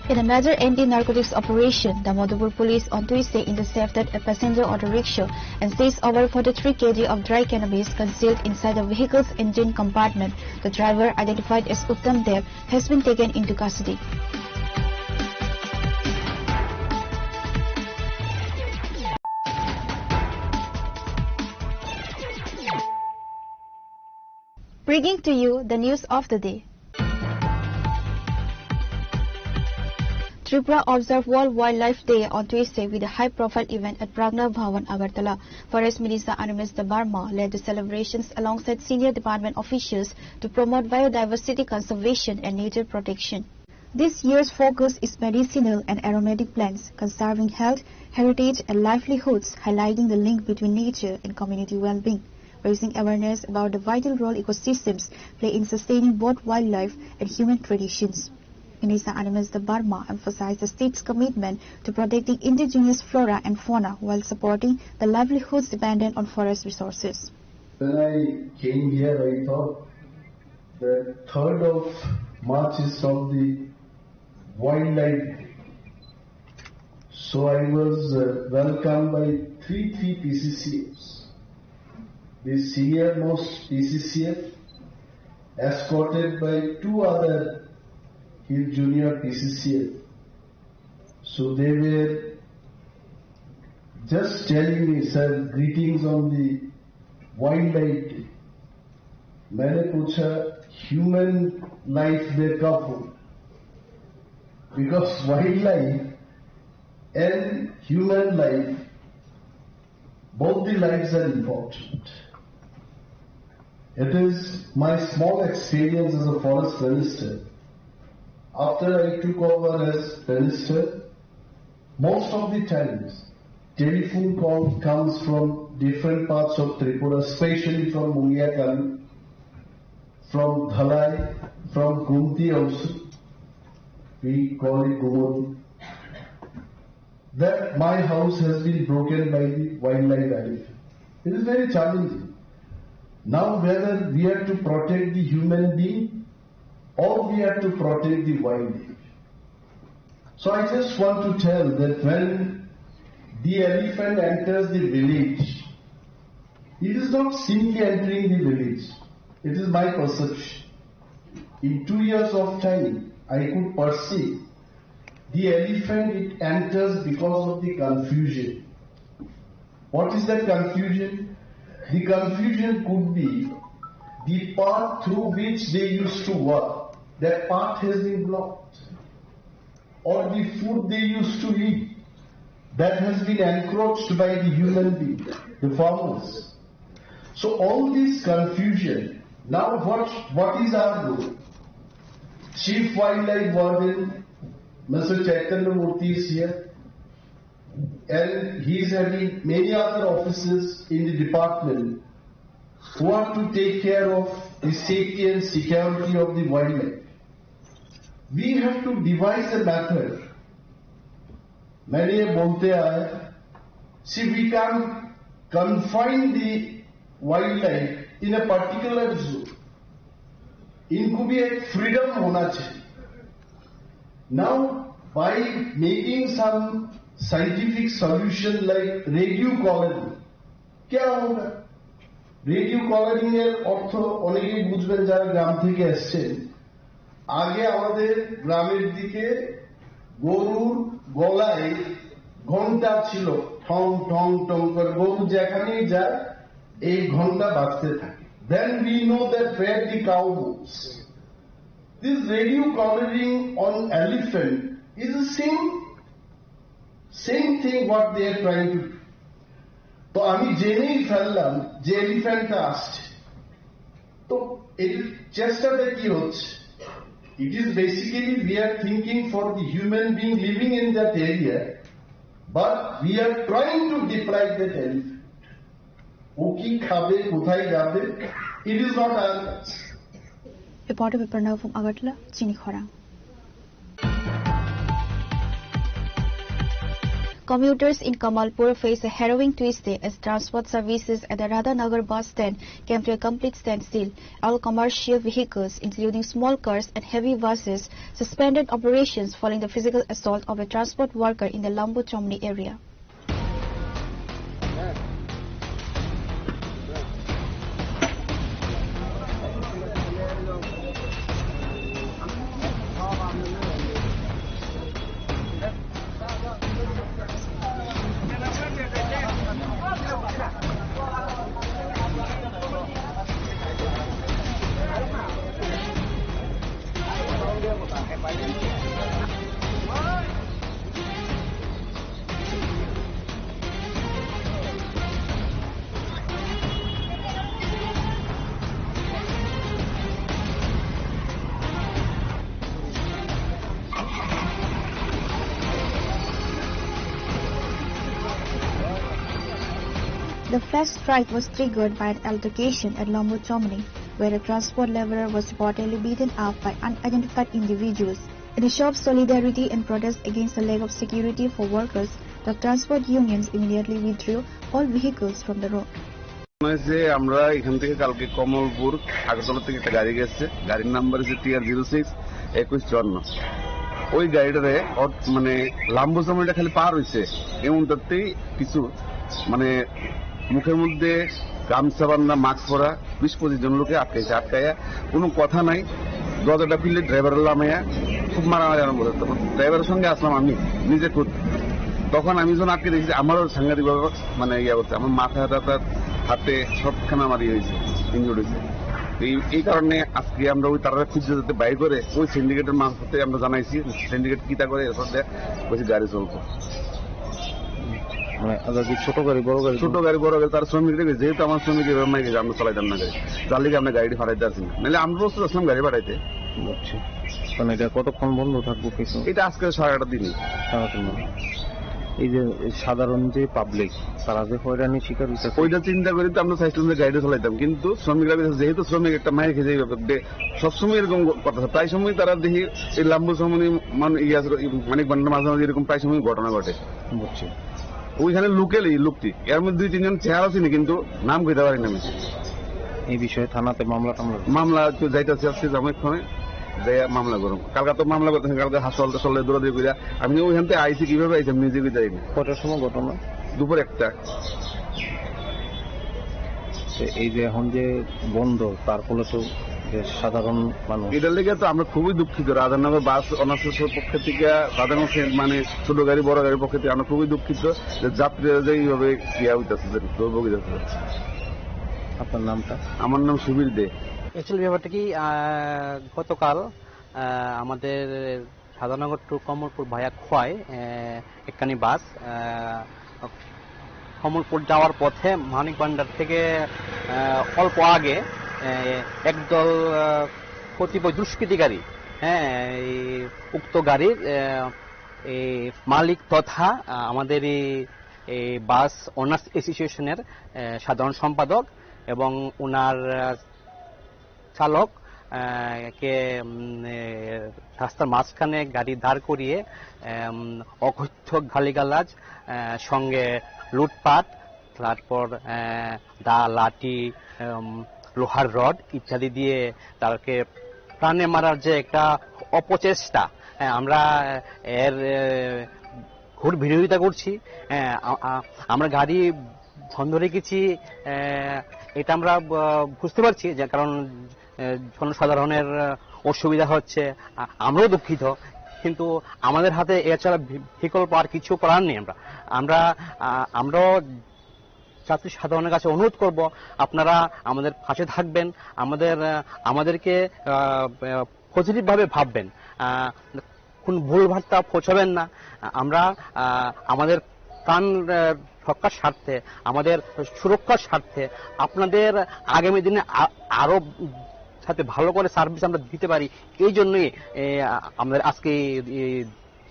In a major anti-narcotics operation, the Madhupur police on Tuesday intercepted a passenger auto rickshaw and seized over forty-three K G of dry cannabis concealed inside the vehicle's engine compartment. The driver, identified as Uttam Dev, has been taken into custody. Bringing to you the news of the day. Tripura observed World Wildlife Day on Tuesday with a high-profile event at Pragna Bhawan, Agartala. Forest Minister Animesh Debbarma led the celebrations alongside senior department officials to promote biodiversity conservation and nature protection. This year's focus is medicinal and aromatic plants, conserving health, heritage, and livelihoods, highlighting the link between nature and community well-being, raising awareness about the vital role ecosystems play in sustaining both wildlife and human traditions. Minister Animesh Debbarma emphasized the state's commitment to protecting indigenous flora and fauna while supporting the livelihoods dependent on forest resources. When I came here, I thought that third of March is not the wildlife day. So I was, uh, welcomed by three, three P C C Fs. The senior most P C C F, escorted by two other his junior P C C F. So they were just telling me, "Sir, greetings on the wildlife day." मैंने पूछा, "Human life day कब हो?" Because wildlife and human life, both the lives are important. It is my small experience as a forest minister. After I took over as minister, most of the times, telephone call comes from different parts of Tripura, especially from Mungiakali, from Dhalai, from Gumti also. We call it Gumoti. That my house has been broken by the wildlife elephant. It is very challenging. Now, whether we are to protect the human being or we are to protect the wildlife. So I just want to tell that when the elephant enters the village, it is not simply entering the village. It is my perception. In two years of time, I could perceive the elephant, it enters because of the confusion. What is that confusion? The confusion could be the path through which they used to walk, that path has been blocked. Or the food they used to eat, that has been encroached by the human being, the farmers. So all this confusion, now what, what is our role? Chief Wildlife Warden, Mister Chaitanya Murthy is here, and he is having many other officers in the department who are to take care of the safety and security of the wildlife. We have to devise a method. मैंने ये बोलते आया, see, we can't confine the wildlife in a particular zoo. इनको भी एक freedom होना चाहिए. Now, by making some scientific solution like radio collaring, क्या होगा? রেডিও কলারিং এর অর্থ অনেকেই বুঝবেন যারা গ্রাম থেকে এসছেন। আগে আমাদের গ্রামের দিকে গরুর গলায় ঘন্টা ছিল, ঠং ঠং ঠং করে, গরু যেখানেই যায় এই ঘন্টা বাজতে থাকে। Then we know that where the cow moves. This radio collaring on elephant is the same, same thing what they are trying to do. তো আমি জেনেই ফেললাম যে এলিফ্যান্টটা আসছে। তো এর চেষ্টাটা কি হচ্ছে? It is basically we are thinking for the human being living in that area, but we are trying to deprive that elephant. ও কি খাবে, কোথায় যাবে, it is not our concern. Reporter Paperna from Agartala, Chini Khorang. Commuters in Kamalpur face a harrowing Tuesday as transport services at the Radhanagar bus stand came to a complete standstill. All commercial vehicles, including small cars and heavy buses, suspended operations following the physical assault of a transport worker in the Lambu Chomni area. The flash strike was triggered by an altercation at Lambu Chomni, where a transport laborer was reportedly beaten up by unidentified individuals. In a show of solidarity and protest against the lack of security for workers, the transport unions immediately withdrew all vehicles from the road. হয়েছে, আমরা এখান থেকে কালকে কমলপুর আগরতলা থেকে একটা গাড়ি গেছে, গাড়ির নাম্বার হচ্ছে টি আর জিরো সিক্স একুশ চুয়ান্ন। ওই গাড়িটারে অট- মানে লাম্বু সময়টা খালি পার হইছে, এমনটাতেই কিছু মানে মুখের মধ্যে গামছা বান্ধা, মাস্ক পরা বিশ পঁচিশ জন লোকে আটকাইছে। আটকাইয়া কোনো কথা নাই, দরজাটা খুললে ড্রাইভার লামাইয়া খুব মারামারি আরম্ভ করছে। তখন ড্রাইভারের সঙ্গে আসলাম আমি নিজে খুদ। তখন আমি যখন আটকে দেখেছি, আমারও সাংঘাতিকভাবে মানে ইয়ে করছে, আমার মাথা টাথা, হাতে সবখানে আমার ইয়ে হয়েছে, ইনজুর্ড হয়েছে। এই এই কারণে আজকে আমরা ওই তারা খুঁজতে যেতে বাইর করে ওই সিন্ডিকেটের মারফতে আমরা জানাইছি, সিন্ডিকেট কিতা করে এর সাথে বেশি গাড়ি চলছে। মানে আলাদা ছোট গাড়ি, বড় গাড়ি? ছোট গাড়ি, বড় গাড়ি, তার শ্রমিক রেখে, যেহেতু আমার শ্রমিক এভাবে মারা গেছে, আমরা চালাইতাম না গাড়ি, যার লিগে আমরা গাড়ি ফাটাইতে পারছি না, নাহলে আমরা প্রস্তুত আসলাম গাড়ি ফাটাইতে। বুঝছি। মানে এটা কতক্ষণ বন্ধ থাকবো কিছু? এটা আজকে সাড়ে আটটা দিনই। সারাদিন বন্ধ। এই যে সাধারণ যে পাবলিক, তারা যে হয়রানি শিকার হইতেছে, ওইটা চিন্তা করি তো আমরা চাইছিলাম যে গাড়িটা চালাইতাম, কিন্তু শ্রমিকরা বলছে, যেহেতু শ্রমিক একটা মায়ের খেয়ে যাই ব্যাপার, বে- সবসময় এরকম কথা, প্রায় সময় তারা দেখি এই লাম্বু সময় মানে ইয়ে আছে, এই মানিক ভান্ডার মাঝে মাঝে এরকম প্রায় সময় ঘটনা ঘটে। বুঝছি। ওইখানে লোকাল এই লোকটি, এর মধ্যে দুই তিনজন চেহারা চিনি, কিন্তু নাম কইতে পারি না আমি। এই বিষয়ে থানাতে মামলা টামলা? মামলা তো যাইতেছে আজকে জামাই ফোনে, যাই মামলা করুন। কালকে তো মামলা করতেছেন, কালকে হাসপাতাল টাসপাতালে দৌড়াদৌড়ি করিয়া আমি ওইখান থেকে আইছি, কিভাবে আইছি আমি নিজে কইতে পারি না। কটার সময় ঘটনা? দুপুর একটা। তো এই যে এখন যে বন্ধ, তার ফলে তো যে সাধারণ মানুষ এটার লেগে তো আমরা খুবই দুঃখিত। রাধানগর বাস অনার্সের পক্ষ থেকে, রাধানগর সে-, মানে ছোট গাড়ি বড় গাড়ির পক্ষ থেকে আমরা খুবই দুঃখিত যে যাত্রীরা যে এইভাবে ইয়া হইতেছে, যে দুর্ভোগ হইতেছে। আপনার নামটা? আমার নাম সুবীর দে। অ্যাকচুয়ালি ব্যাপারটা কি, আহ, গতকাল আহ, আমাদের সাধারণনগর টু কমলপুর ভায়া খোয়াই আহ, একখানি বাস আহ, কমলপুর যাওয়ার পথে মানিক ভান্ডার থেকে আহ, অল্প আগে আহ, একদল আহ, কতিপয় দুষ্কৃতিকারী, হ্যাঁ, এই উক্ত গাড়ির আহ, এই মালিক তথা আহ, আমাদের এই এই বাস ওনার্স অ্যাসোসিয়েশনের আহ, সাধারণ সম্পাদক এবং ওনার আহ, চালক আহ, কে উম, এ, রাস্তার মাঝখানে গাড়ি দাঁড় করিয়ে উম, অকথ্য গালিগালাজ, আহ, সঙ্গে লুটপাট, তারপর আহ, দা লাঠি, উম, লোহার রড ইত্যাদি দিয়ে তাকে প্রাণে মারার যে একটা অপচেষ্টা, আহ, আমরা এর আহ, ঘোর বিরোধিতা করছি। আহ, আ- আ- আমরা গাড়ি বন্ধ রেখেছি, আহ, এটা আমরা আহ, বুঝতে পারছি যে কারণ আহ, জনসাধারণের আহ, অসুবিধা হচ্ছে, আ- আমরাও দুঃখিত, কিন্তু আমাদের হাতে এছাড়া বি- বিকল্প আর কিছু করার নেই। আমরা আমরা আহ, আমরাও যাত্রী সাধারণের কাছে অনুরোধ করব, আপনারা আমাদের পাশে থাকবেন, আমাদের আহ, আমাদেরকে পজিটিভভাবে ভাববেন। আহ, কোন ভুল বার্তা পৌঁছাবেন না। আমরা আহ, আমাদের প্রাণ আহ, রক্ষার স্বার্থে, আমাদের সুরক্ষার স্বার্থে, আপনাদের আগামী দিনে আ- আরো যাতে ভালো করে সার্ভিস আমরা দিতে পারি, এই জন্যই এ, আ- আমাদের আজকে এই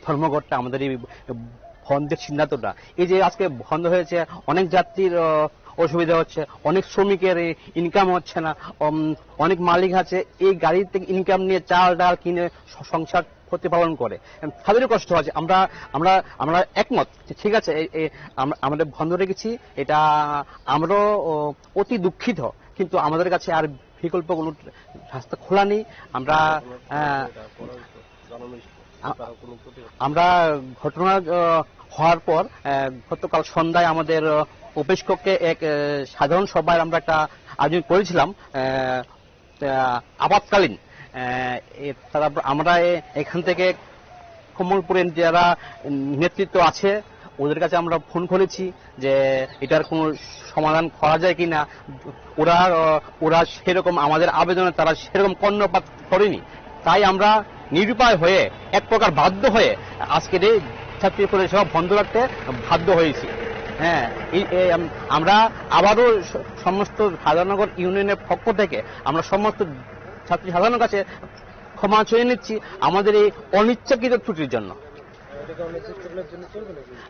ধর্মঘটটা, আমাদের এই বন্ধের সিদ্ধান্তটা। এই যে আজকে বন্ধ হয়েছে, অনেক যাত্রীর আহ, অসুবিধা হচ্ছে, অনেক শ্রমিকের ইনকাম হচ্ছে না, উম, অনেক মালিক আছে এই গাড়ি থেকে ইনকাম নিয়ে চাল ডাল কিনে স- সংসার প্রতিপালন করে, তাদেরও কষ্ট আছে। আমরা আমরা আমরা একমত যে ঠিক আছে, এই- এই আমরা- আমরা বন্ধ রেখেছি, এটা আমরাও ও, অতি দুঃখিত, কিন্তু আমাদের কাছে আর বিকল্প কোনো রাস্তা খোলা নেই। আমরা আহ, আ- আমরা ঘটনা আহ, হওয়ার পর আহ, গতকাল সন্ধ্যায় আমাদের আহ, অফিস কক্ষে এক আহ, সাধারণ সভার আমরা একটা আয়োজন করেছিলাম। আহ, আহ, আপাতকালীন আহ, এ- তারা আমরা এ- এখান থেকে কমলপুরের যারা নেতৃত্ব আছে, ওদের কাছে আমরা ফোন করেছি যে এটার কোনো সমাধান করা যায় কিনা। ওরা আহ, ওরা সেরকম আমাদের আবেদনে তারা সেরকম কর্ণপাত করেনি। তাই আমরা নিরুপায় হয়ে, এক প্রকার বাধ্য হয়ে আজকের এই ছাত্রী পরিষেবা বন্ধ রাখতে বাধ্য হয়েছি। হ্যাঁ, এই- এই আম- আমরা আবারও স- সমস্ত সাধারণনগর ইউনিয়নের পক্ষ থেকে আমরা সমস্ত ছাত্রী সাধারণের কাছে ক্ষমা চেয়ে নিচ্ছি আমাদের এই অনিচ্ছাকৃত ত্রুটির জন্য।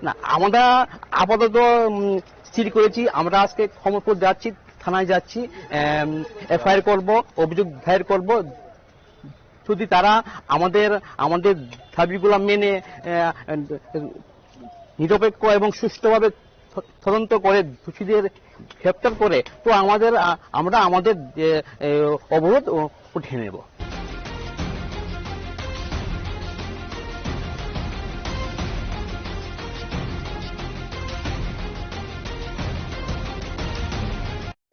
না, আমরা আপাতত, উম, স্থির করেছি, আমরা আজকে খমরপুর যাচ্ছি, থানায় যাচ্ছি, এম, এফআইআর করব, অভিযোগ দায়ের করব। যদি তারা আমাদের, আমাদের দাবিগুলো মেনে, আহ, নিরপেক্ষ এবং সুষ্ঠুভাবে ত-, তদন্ত করে দোষীদের গ্রেপ্তার করে, তো আমাদের, আ-, আমরা আমাদের যে, এ, অবরোধ উ-, উঠিয়ে নেব।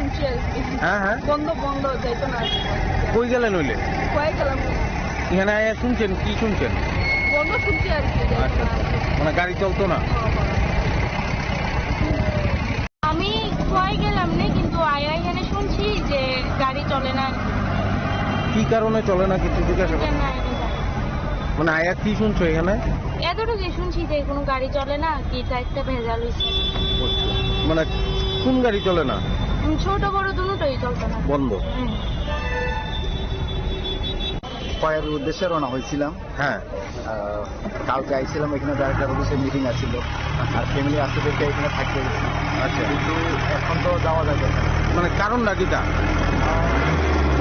শুনছি আর কি। হ্যাঁ, হ্যাঁ। বন্ধ, বন্ধ, যাইতো না আর কি। কই গেলেন হইলে? কই গেলাম? এখানে আয়া শুনছেন, কি শুনছেন? বন্ধ শুনছি আর কি, যাইতো আচ্ছা, না আর কি। মানে গাড়ি চলতো না? হ্যাঁ, হ্যাঁ। আমি কই গেলাম না, কিন্তু আয়া এখানে শুনছি যে গাড়ি চলে না আর কি। কি কারণে চলে না কিছু জিজ্ঞাসা করুন। না, এটা জানি না। মানে আয়া কি শুনছো এখানে? এতটুকু শুনছি যে কোনো গাড়ি চলে না, কি একটা ভেজাল হইছে। মানে কোন গাড়ি চলে না? উম, ছোট বড় দুটোই চলতো না। বন্ধ। হুম। কয়ের উদ্দেশ্যে রওনা হয়েছিলাম। হ্যাঁ। আহ, কালকে আইছিলাম, এখানে ডাইরেক্টর অফিসে মিটিং আছিল, আর ফ্যামিলি আসতে দেখে এখানে থাকতে গেছি। আচ্ছা। কিন্তু এখন তো যাওয়া যাবে না। মানে কারণটা কিটা? আহ,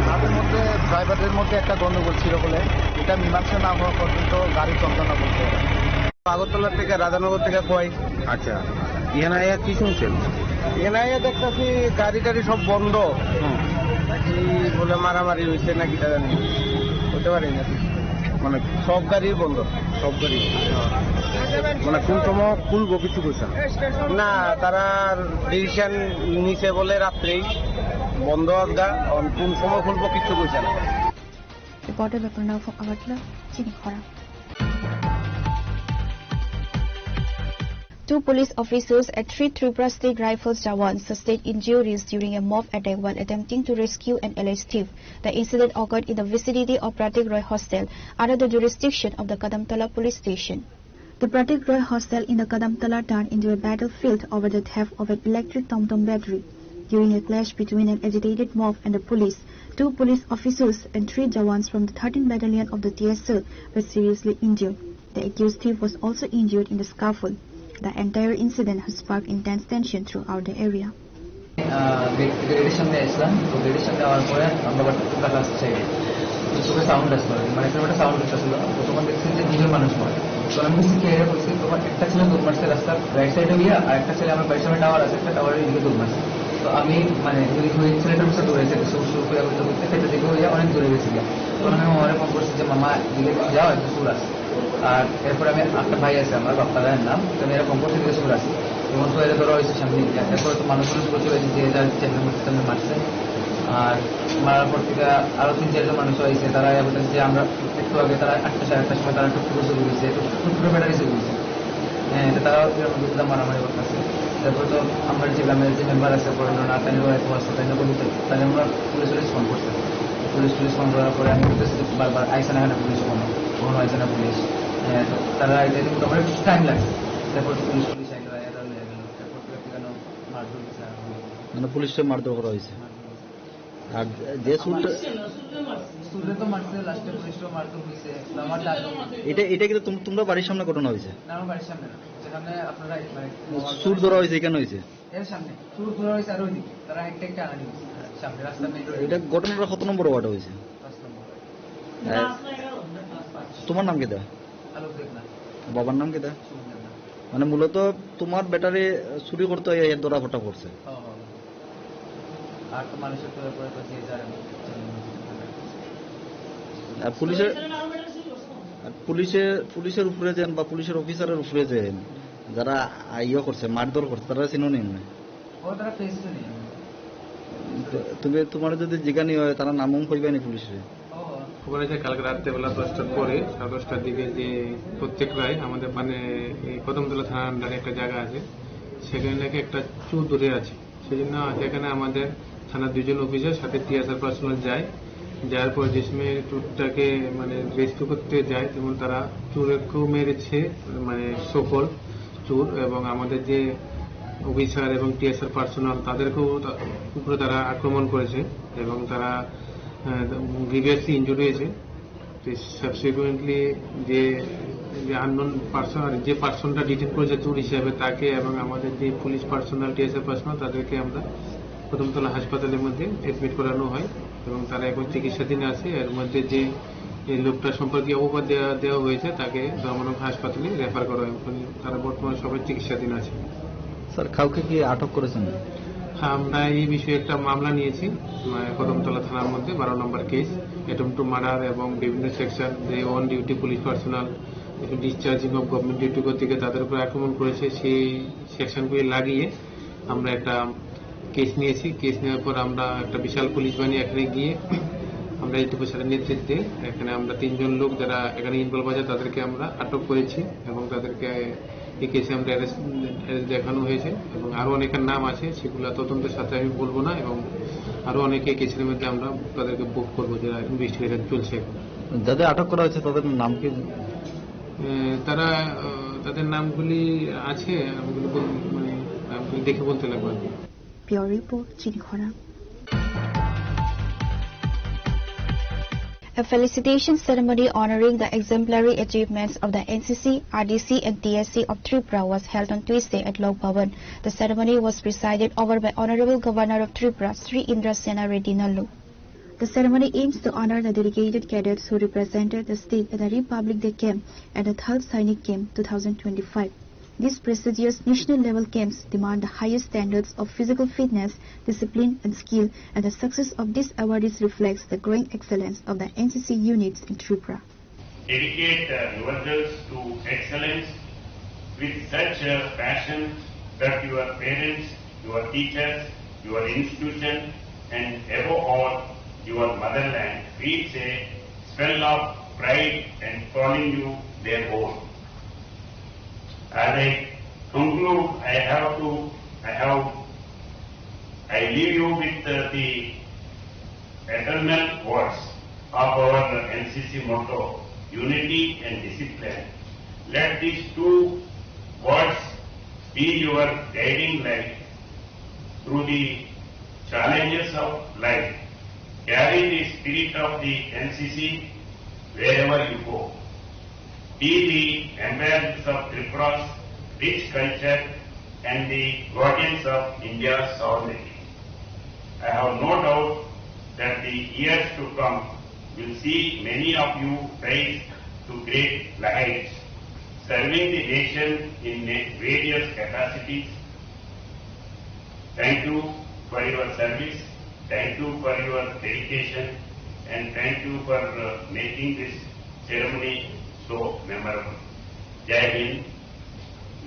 তাদের মধ্যে, ড্রাইভারদের মধ্যে একটা গন্ডগোল ছিল বলে, এটা মীমাংসা না হওয়া পর্যন্ত গাড়ি চলতো না বলতে। আগরতলা থেকে, রাধানগর থেকে কয়। আচ্ছা, এখানে আইয়া কি শুনছেন? এখানে আইয়া দেখতেছি গাড়ি টাড়ি সব বন্ধ। হুম। কি বলে মারামারি হয়েছে না কিটা জানি, বলতে পারি না। মানে সব গাড়ি বন্ধ। সব গাড়ি? মানে কোন সময় খুলবো কিছু কইছে না? না, তারা ডিসিশন নিছে বলে রাত্রেই বন্ধ আজগা, এখন কোন সময় খুলবো কিচ্ছু কইছে না। Reporter Bepurna from Agartala, Chini Khorang. Two police officers and three Tripura State Rifles jawans sustained injuries during a mob attack while attempting to rescue an alleged thief. The incident occurred in the vicinity of Pratik Roy Hostel, under the jurisdiction of the Kadamtala Police Station. The Pratik Roy Hostel in the Kadamtala turned into a battlefield over the theft of an electric Tom Tom battery. During a clash between an agitated mob and the police, two police officers and three jawans from the thirteenth Battalion of the T S L were seriously injured. The accused thief was also injured in the scuffle. The entire incident has sparked intense tension throughout the area. আহ, গেট, গেটের সামনে আসলাম, তো গেটের সামনে আওয়ার পরে আমরা আবার টোকা রাস্তা সাইডে, তো চোখে সাউন্ড আসলো আর কি, মানে এরকম একটা সাউন্ড আসলো। তো তখন দেখছি যে দুজন মানুষ মারে। তো আমি বলছি, "কে রে?" বলছি, তখন একটা ছেলে দৌড় মারছে রাস্তার রাইট সাইডে গিয়া, আর একটা ছেলে আমার বাড়ির সামনে টাওয়ার আছে, একটা টাওয়ারের দিকে দৌড় মারছে। তো আমি মানে ওই, ওই ছেলেটার পিছনে দৌড়াইছি, একটা সুর সুর করে করতে করতে খেতে দেখে হইয়া অনেক দূরে গেছি গিয়া। তখন আমি মামারে ফোন করছি যে, "মামা, এদিকে যাও, একটা চুর আছে।" আর এরপরে আমি একটা ভাই আছে আমার, বাপ্পা ভাইয়ের নাম, তো আমি এরকম করতে গেলে চুর আছে। তখন তো এটা ধরা হয়েছে সামনে গিয়া। এরপরে তো মানুষ মানুষ বলতে হয়েছে যে এটা চেন্নাই মারছে, তেমনি মারছে। আর মারার পর থেকে আরো তিন চারজন মানুষ হয়েছে, তারা এ বলতেছে যে আমরা একটু আগে তারা আটটা, সাড়ে আটটার সময় তারা টুকটুকে চুরি হয়েছে, টুকটুকে ব্যাটারি চুরি হয়েছে। হ্যাঁ, তো তারাও এরকম দুটো মারামারি করতেছে। তারপর তো আমরা যে গ্রামের যে মেম্বার আছে, বরেন্দ্রনাথ, তাইনও এরকম আছে, তাইনও বলতে, তাহলে আমরা পুলিশ টুলিশ ফোন করছে। পুলিশ টুলিশ ফোন করার পরে আমি বলতেছি যে বারবার আইসে না কেন পুলিশ, কোনো, কোনো আইসে না পুলিশ। হ্যাঁ, তো তারা এটা কিন্তু আমার একটু টাইম লাগছে। তারপর তো পুলিশ টুলিশ আইলো, এরা লইয়া গেল। তারপর তো একটু কেন মারধর হয়েছে আর কি। মানে পুলিশে মারধর করা হয়েছে। মারধর হয়েছে। আর যে চুরটা চুরে তো মারছে, লাস্টে পুলিশও মারধর হয়েছে। তো আমার দাদু এটা, এটা কিন্তু তোম-, তোমরা বাড়ির সামনে ঘটনা হয়েছে? না, আমার বাড়ির সামনে না। যেখানে আপনারা মানে চুর ধরা হয়েছে, এখানে হয়েছে? এর সামনে। চুর ধরা হয়েছে আর ওইদিকে। তারা একটা একটা আনা নিয়েছে। সামনে রাস্তা মেইন রোড। এটা ঘটনাটা কত নম্বর ওয়ার্ডে হয়েছে? পাঁচ নম্বর। হ্যাঁ। তোমার নাম কিতা? আলোক দেবনাথ। বাবার নাম কিতা? সুমন দেবনাথ। মানে মূলত তোমার ব্যাটারি চুরি করতে হয়ে এর ধরা ফটা পড়ছে। হ্যাঁ, হ্যাঁ, হ্যাঁ। আর তো মানুষের তো ব্যাপারে তো যে যার আর পুলিশের, আর পুলিশে, পুলিশের উপরে যেন বা পুলিশের অফিসারের উপরে যেন যারা ইয়ে করছে, মারধর করছে, তারা চিনো নি মনে হয়? ও, তারা ফেস তো নেই। তো তুমি, তোমার যদি জিজ্ঞানি হয়, তারা নামও কইবা নি পুলিশে? ও। খবর আছে কালকে রাত্রেবেলা দশটার পরে, সাড়ে দশটার দিকে যে প্রত্যেক রায় আমাদের মানে এই কদমতলা থানার আন্ডারে একটা জায়গা আছে, সেখানে নাকি একটা চুর ধরে আছে। সেই জন্য আজ এখানে আমাদের থানার দুজন অফিসার সাথে টিএসআর পার্সোনাল যায়। যাওয়ার পর যে সময় চুরটাকে মানে রেস্কিউ করতে যায়, যেমন তারা চুরকেও মেরেছে, মানে সকল চুর এবং আমাদের যে অফিসার এবং টিএসআর পার্সোনাল তাদেরকেও তা-, উপরে তারা আক্রমণ করেছে এবং তারা, আহ, গ্রিভিয়াসলি ইনজুর্ড হয়েছে। তো সাবসিকুয়েন্টলি যে, যে আননোন পার্সন, আর যে পার্সনটা ডিটেন করেছে চুর হিসাবে, তাকে এবং আমাদের যে পুলিশ পার্সোনাল, টিএসআর পার্সোনাল, তাদেরকে আমরা কদমতলা হাসপাতালের মধ্যে অ্যাডমিট করানো হয় এবং তারা এখন চিকিৎসাধীন আছে। এর মধ্যে যে এই লোকটা সম্পর্কে অপবাদ দেওয়া, দেওয়া হয়েছে, তাকে ধর্মনগর হাসপাতালে রেফার করা হয়। ওখানে তারা বর্তমানে সবাই চিকিৎসাধীন আছে। স্যার, কাউকে কি আটক করেছেন? হ্যাঁ, আমরা এই বিষয়ে একটা মামলা নিয়েছি, আহ, কদমতলা থানার মধ্যে বারো নম্বর কেস, অ্যাটেম্প টু মার্ডার এবং বিভিন্ন সেকশন, যে on duty police personnel, discharging of government duty করতে গিয়ে তাদের উপর আক্রমণ করেছে, সেই সেকশনগুলি লাগিয়ে আমরা একটা কেস নিয়েছি। কেস নেওয়ার পর আমরা একটা বিশাল পুলিশ বাহিনী এখানে গিয়ে আমরা ইউটিউব স্যারের নেতৃত্বে এখানে আমরা তিনজন লোক যারা এখানে ইনভলভ আছে তাদেরকে আমরা আটক করেছি এবং তাদেরকে এই কেসে আমরা অ্যারেস্ট, অ্যারেস্ট দেখানো হয়েছে এবং আরো অনেকের নাম আছে, সেগুলো তদন্তের সাথে আমি বলবো না এবং আরো অনেকে কেসের মধ্যে আমরা তাদেরকে বুক করবো, যারা ইনভেস্টিগেশন চলছে এখন। যাদের আটক করা হয়েছে তাদের নাম কি? এ, তারা, আহ, তাদের নামগুলি আছে, নামগুলি বল-, মানে, নামগুলি দেখে বলতে লাগবে আর কি। Bureau Report, Chinikhora. A felicitation ceremony honoring the exemplary achievements of the N C C, R D C and T S C of Tripura was held on Tuesday at Lok Bhavan. The ceremony was presided over by Honorable Governor of Tripura, Shri Indra Sena Reddy Nallu. The ceremony aims to honor the dedicated cadets who represented the state at the Republic Day Camp and the third Sainik Camp two thousand twenty-five. These prestigious national-level camps demand the highest standards of physical fitness, discipline, and skill, and the success of these awardees reflects the growing excellence of the N C C units in Tripura. Dedicate, uh, yourselves to excellence with such, uh, passion that your parents, your teachers, your institution, and above all, your motherland feels a swell of pride and calling you their own. As I conclude, I have to, I have, I leave you with, uh, the eternal words of our N C C motto, unity and discipline. Let these two words be your guiding light through the challenges of life. Carry the spirit of the N C C wherever you go. Be the ambassadors of Tripura's rich culture and the guardians of India's sovereignty. I have no doubt that the years to come will see many of you rise to great heights, serving the nation in ma-, various capacities. Thank you for your service, thank you for your dedication, and thank you for, uh, making this ceremony so memorable. Jai Hind.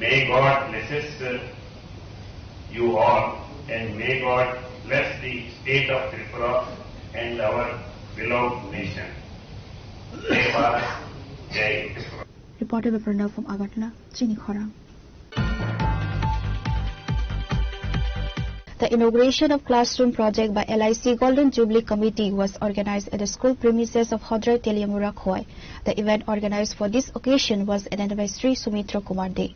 May God blesses, uh, you all, and may God bless the state of Tripura and our beloved nation. Jai Bharat, Jai Tripura. Reporter by Pranav from Agartala, Chinikhora. The inauguration of classroom project by L I C Golden Jubilee Committee was organized at the school premises of Hodrai Teliamura, Khowai. The event organized for this occasion was attended by Sri Sumitra Kumar Dey.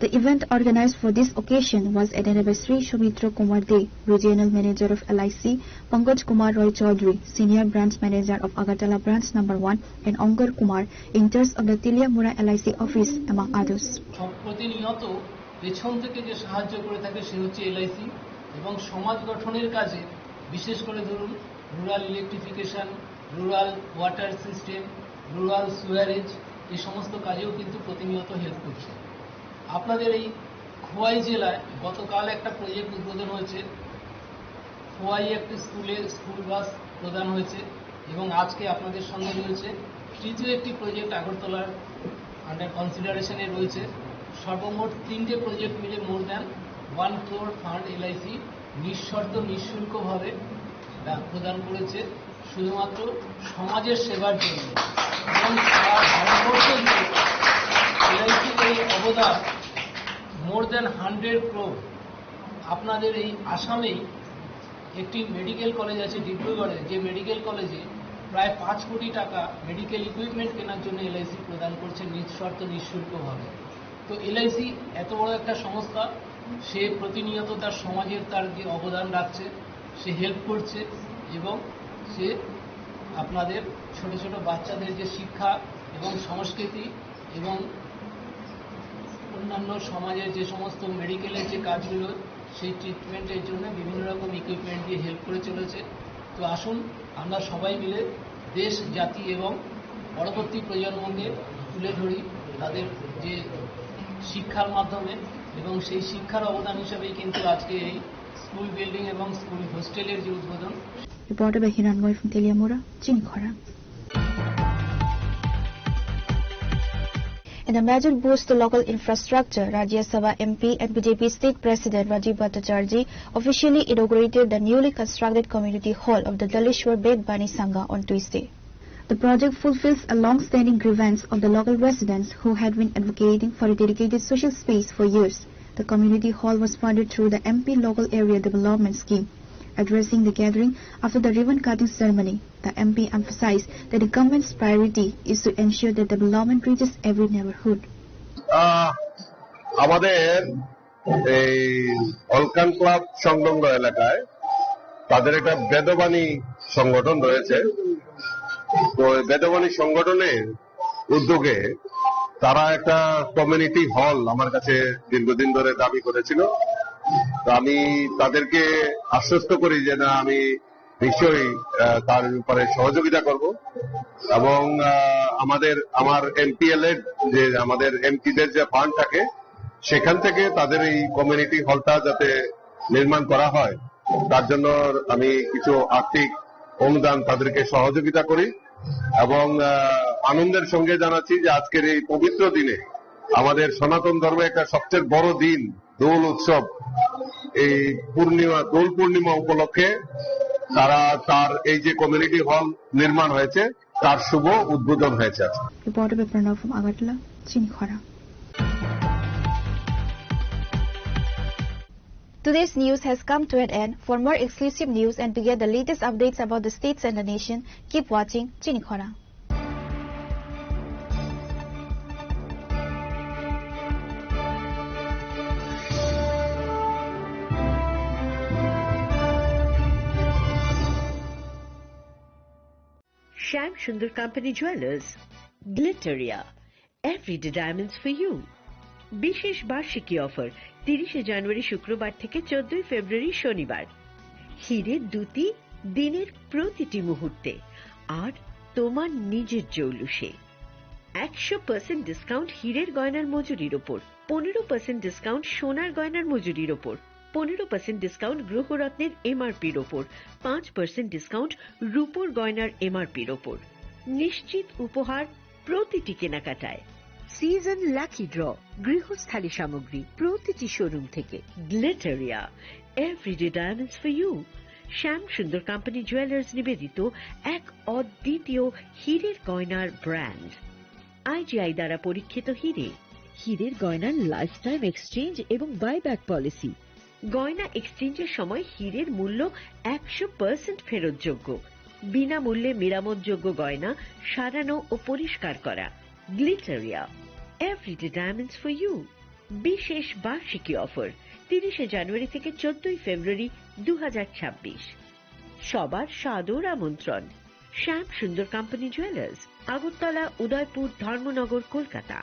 The event organized for this occasion was attended by Sri Sumitra Kumar Dey, Regional Manager of L I C, Pankaj Kumar Roy Chaudhary, Senior Branch Manager of Agartala Branch Number One, and Ankur Kumar, in charge of the Teliamura L I C office, among others. সব প্রতিনিয়ত পেছন থেকে যে সাহায্য করে থাকে সে হচ্ছে এলআইসি, এবং সমাজ গঠনের কাজে বিশেষ করে ধরুন rural electrification, rural water system, rural Suarez, এই সমস্ত কাজেও কিন্তু প্রতিনিয়ত হেল্প করছে। আপনাদের এই খোয়াই জেলায় গতকাল একটা প্রজেক্ট উদ্বোধন হয়েছে, খোয়াই একটি স্কুলে স্কুল বাস প্রদান হয়েছে, এবং আজকে আপনাদের সঙ্গে রয়েছে তৃতীয় একটি প্রজেক্ট আগরতলার আন্ডার কনসিডারেশনে রয়েছে। সর্বমোট তিনটে প্রজেক্ট মিলে more than one crore fund LIC নিঃশর্ত নিঃশুল্কভাবে দা-, প্রদান করেছে শুধুমাত্র সমাজের সেবার জন্য। এবং সারা ভারতবর্ষ জুড়ে এলআইসির এই অবদান মোর দ্যান হান্ড্রেড ক্রোর। আপনাদের এই আসামেই একটি মেডিকেল কলেজ আছে ডিব্রুগড়ে, যে মেডিকেল কলেজে প্রায় পাঁচ কোটি টাকা মেডিকেল ইকুইপমেন্ট কেনার জন্য এলআইসি প্রদান করছে নিঃশর্ত নিঃশুল্কভাবে। তো এলআইসি এত বড় একটা সংস্থা, সে প্রতিনিয়ত তার সমাজের তার যে অবদান রাখছে, সে হেল্প করছে এবং সে আপনাদের ছোট ছোট বাচ্চাদের যে শিক্ষা এবং সংস্কৃতি এবং অন্যান্য সমাজের যে সমস্ত মেডিকেলের যে কাজগুলো, সেই ট্রিটমেন্টের জন্য বিভিন্ন রকম ইকুইপমেন্ট দিয়ে হেল্প করে চলেছে। তো আসুন, আমরা সবাই মিলে দেশ, জাতি এবং পরবর্তী প্রজন্মকে তুলে ধরি তাদের যে শিক্ষার মাধ্যমে, এবং সেই শিক্ষার অবদান হিসাবেই কিন্তু আজকে এই স্কুল বিল্ডিং এবং স্কুল হোস্টেলের যে উদ্বোধন। Reporter by Hiran Ngoi from Teliamura, Chini Khorang. In a major boost to local infrastructure, Rajya Sabha M P and B J P State President Rajiv Bhattacharjee officially inaugurated the newly constructed community hall of the Daleshwar Bedbani Sangha on Tuesday. The project fulfills a long-standing grievance of the local residents who had been advocating for a dedicated social space for years. The community hall was funded through the M P Local Area Development Scheme. Addressing the gathering after the ribbon-cutting ceremony, the M P emphasized that the government's priority is to ensure that development reaches every neighborhood. আহ, আমাদের এই অলকান ক্লাব সংলগ্ন এলাকায় তাদের একটা বেদবাণী সংগঠন রয়েছে। তো এই বেদবাণী সংগঠনের উদ্যোগে তারা একটা কমিউনিটি হল আমার কাছে দীর্ঘদিন ধরে দাবি করেছিল। তো আমি তাদেরকে আশ্বস্ত করি যে না, আমি নিশ্চয়ই, আহ, তার ব্যাপারে সহযোগিতা করব এবং, আহ, আমাদের, আমার এমপিএলএ যে আমাদের এমপিদের যে ফান্ড থাকে, সেখান থেকে তাদের এই কমিউনিটি হলটা যাতে নির্মাণ করা হয়, তার জন্য আমি কিছু আর্থিক অনুদান তাদেরকে সহযোগিতা করি এবং, আহ, আনন্দের সঙ্গে জানাচ্ছি যে আজকের এই পবিত্র দিনে আমাদের সনাতন ধর্মে একটা সবচেয়ে বড় দিন, দোল উৎসব, এই পূর্ণিমা, দোল পূর্ণিমা উপলক্ষে তারা তার এই যে কমিউনিটি হল নির্মাণ হয়েছে, তার শুভ উদ্বোধন হয়েছে আজকে। Reporter by Pranav from Agartala, Chini Khorang. Today's news has come to an end. For more exclusive news and to get the latest updates about the states and the nation, keep watching Chini Khorang. Shyam Sundar Company Jewelers, Glitteria, Everyday Diamonds for You. বিশেষ বার্ষিকী অফার, তিরিশে জানুয়ারি শুক্রবার থেকে চোদ্দই ফেব্রুয়ারি শনিবার। হিরে দ্যুতি দিনের প্রতিটি মুহূর্তে, আর তোমার নিজের জৌলুসে। একশো পার্সেন্ট ডিসকাউন্ট হিরের গয়নার মজুরির ওপর, পনেরো পার্সেন্ট ডিসকাউন্ট সোনার গয়নার মজুরির ওপর, পনেরো পার্সেন্ট ডিসকাউন্ট গ্রহরত্নের এমআরপির ওপর, পাঁচ পার্সেন্ট ডিসকাউন্ট রূপোর গয়নার এমআরপির ওপর। নিশ্চিত উপহার প্রতিটি কেনাকাটায়। সিজন লাকি ড্র, গৃহস্থালী সামগ্রী প্রতিটি শোরুম থেকে। গ্লিটারিয়া, Everyday Diamonds for You। Shyam Sundar company jewellers নিবেদিত এক অদ্বিতীয় হীরের গয়নার ব্র্যান্ড। আইজিআই দ্বারা পরীক্ষিত হীরে। হীরের গয়নার লাইফ টাইম এক্সচেঞ্জ এবং বাইব্যাক পলিসি। গয়না এক্সচেঞ্জের সময় হীরের মূল্য একশো পার্সেন্ট ফেরতযোগ্য। বিনামূল্যে মেরামতযোগ্য গয়না সারানো ও পরিষ্কার করা। গ্লিটারিয়া, Everyday Diamonds for You। বিশেষ বার্ষিকী অফার, তিরিশে জানুয়ারি থেকে চোদ্দই ফেব্রুয়ারি দু হাজার ছাব্বিশ। সবার সাদর আমন্ত্রণ। শ্যাম সুন্দর কোম্পানি জুয়েলার্স, আগরতলা, উদয়পুর, ধর্মনগর, কলকাতা।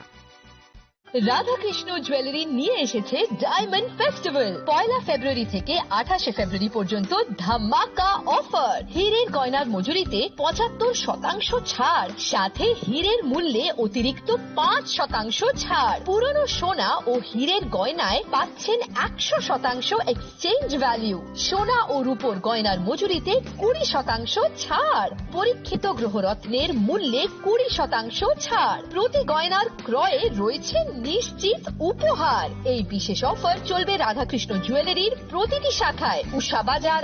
রাধাকৃষ্ণ জুয়েলারি নিয়ে এসেছে ডায়মন্ড ফেস্টিভ্যাল। পয়লা ফেব্রুয়ারি থেকে আঠাশে ফেব্রুয়ারি পর্যন্ত ধামাকা অফার। হীরের গয়নার মজুরিতে পঁচাত্তর শতাংশ ছাড়, সাথে হীরের মূল্যে অতিরিক্ত পাঁচ শতাংশ ছাড়। পুরনো সোনা ও হীরের গয়নায় পাচ্ছেন একশো শতাংশ এক্সচেঞ্জ ভ্যালু। সোনা ও রূপোর গয়নার মজুরিতে কুড়ি শতাংশ ছাড়। পরীক্ষিত গ্রহরত্নের মূল্যে কুড়ি শতাংশ ছাড়। প্রতি গয়নার ক্রয়ে রয়েছে নিশ্চিত উপহার। এই বিশেষ অফার চলবে রাধাকৃষ্ণ জুয়েলারির প্রতিটি শাখায়, উষা বাজার,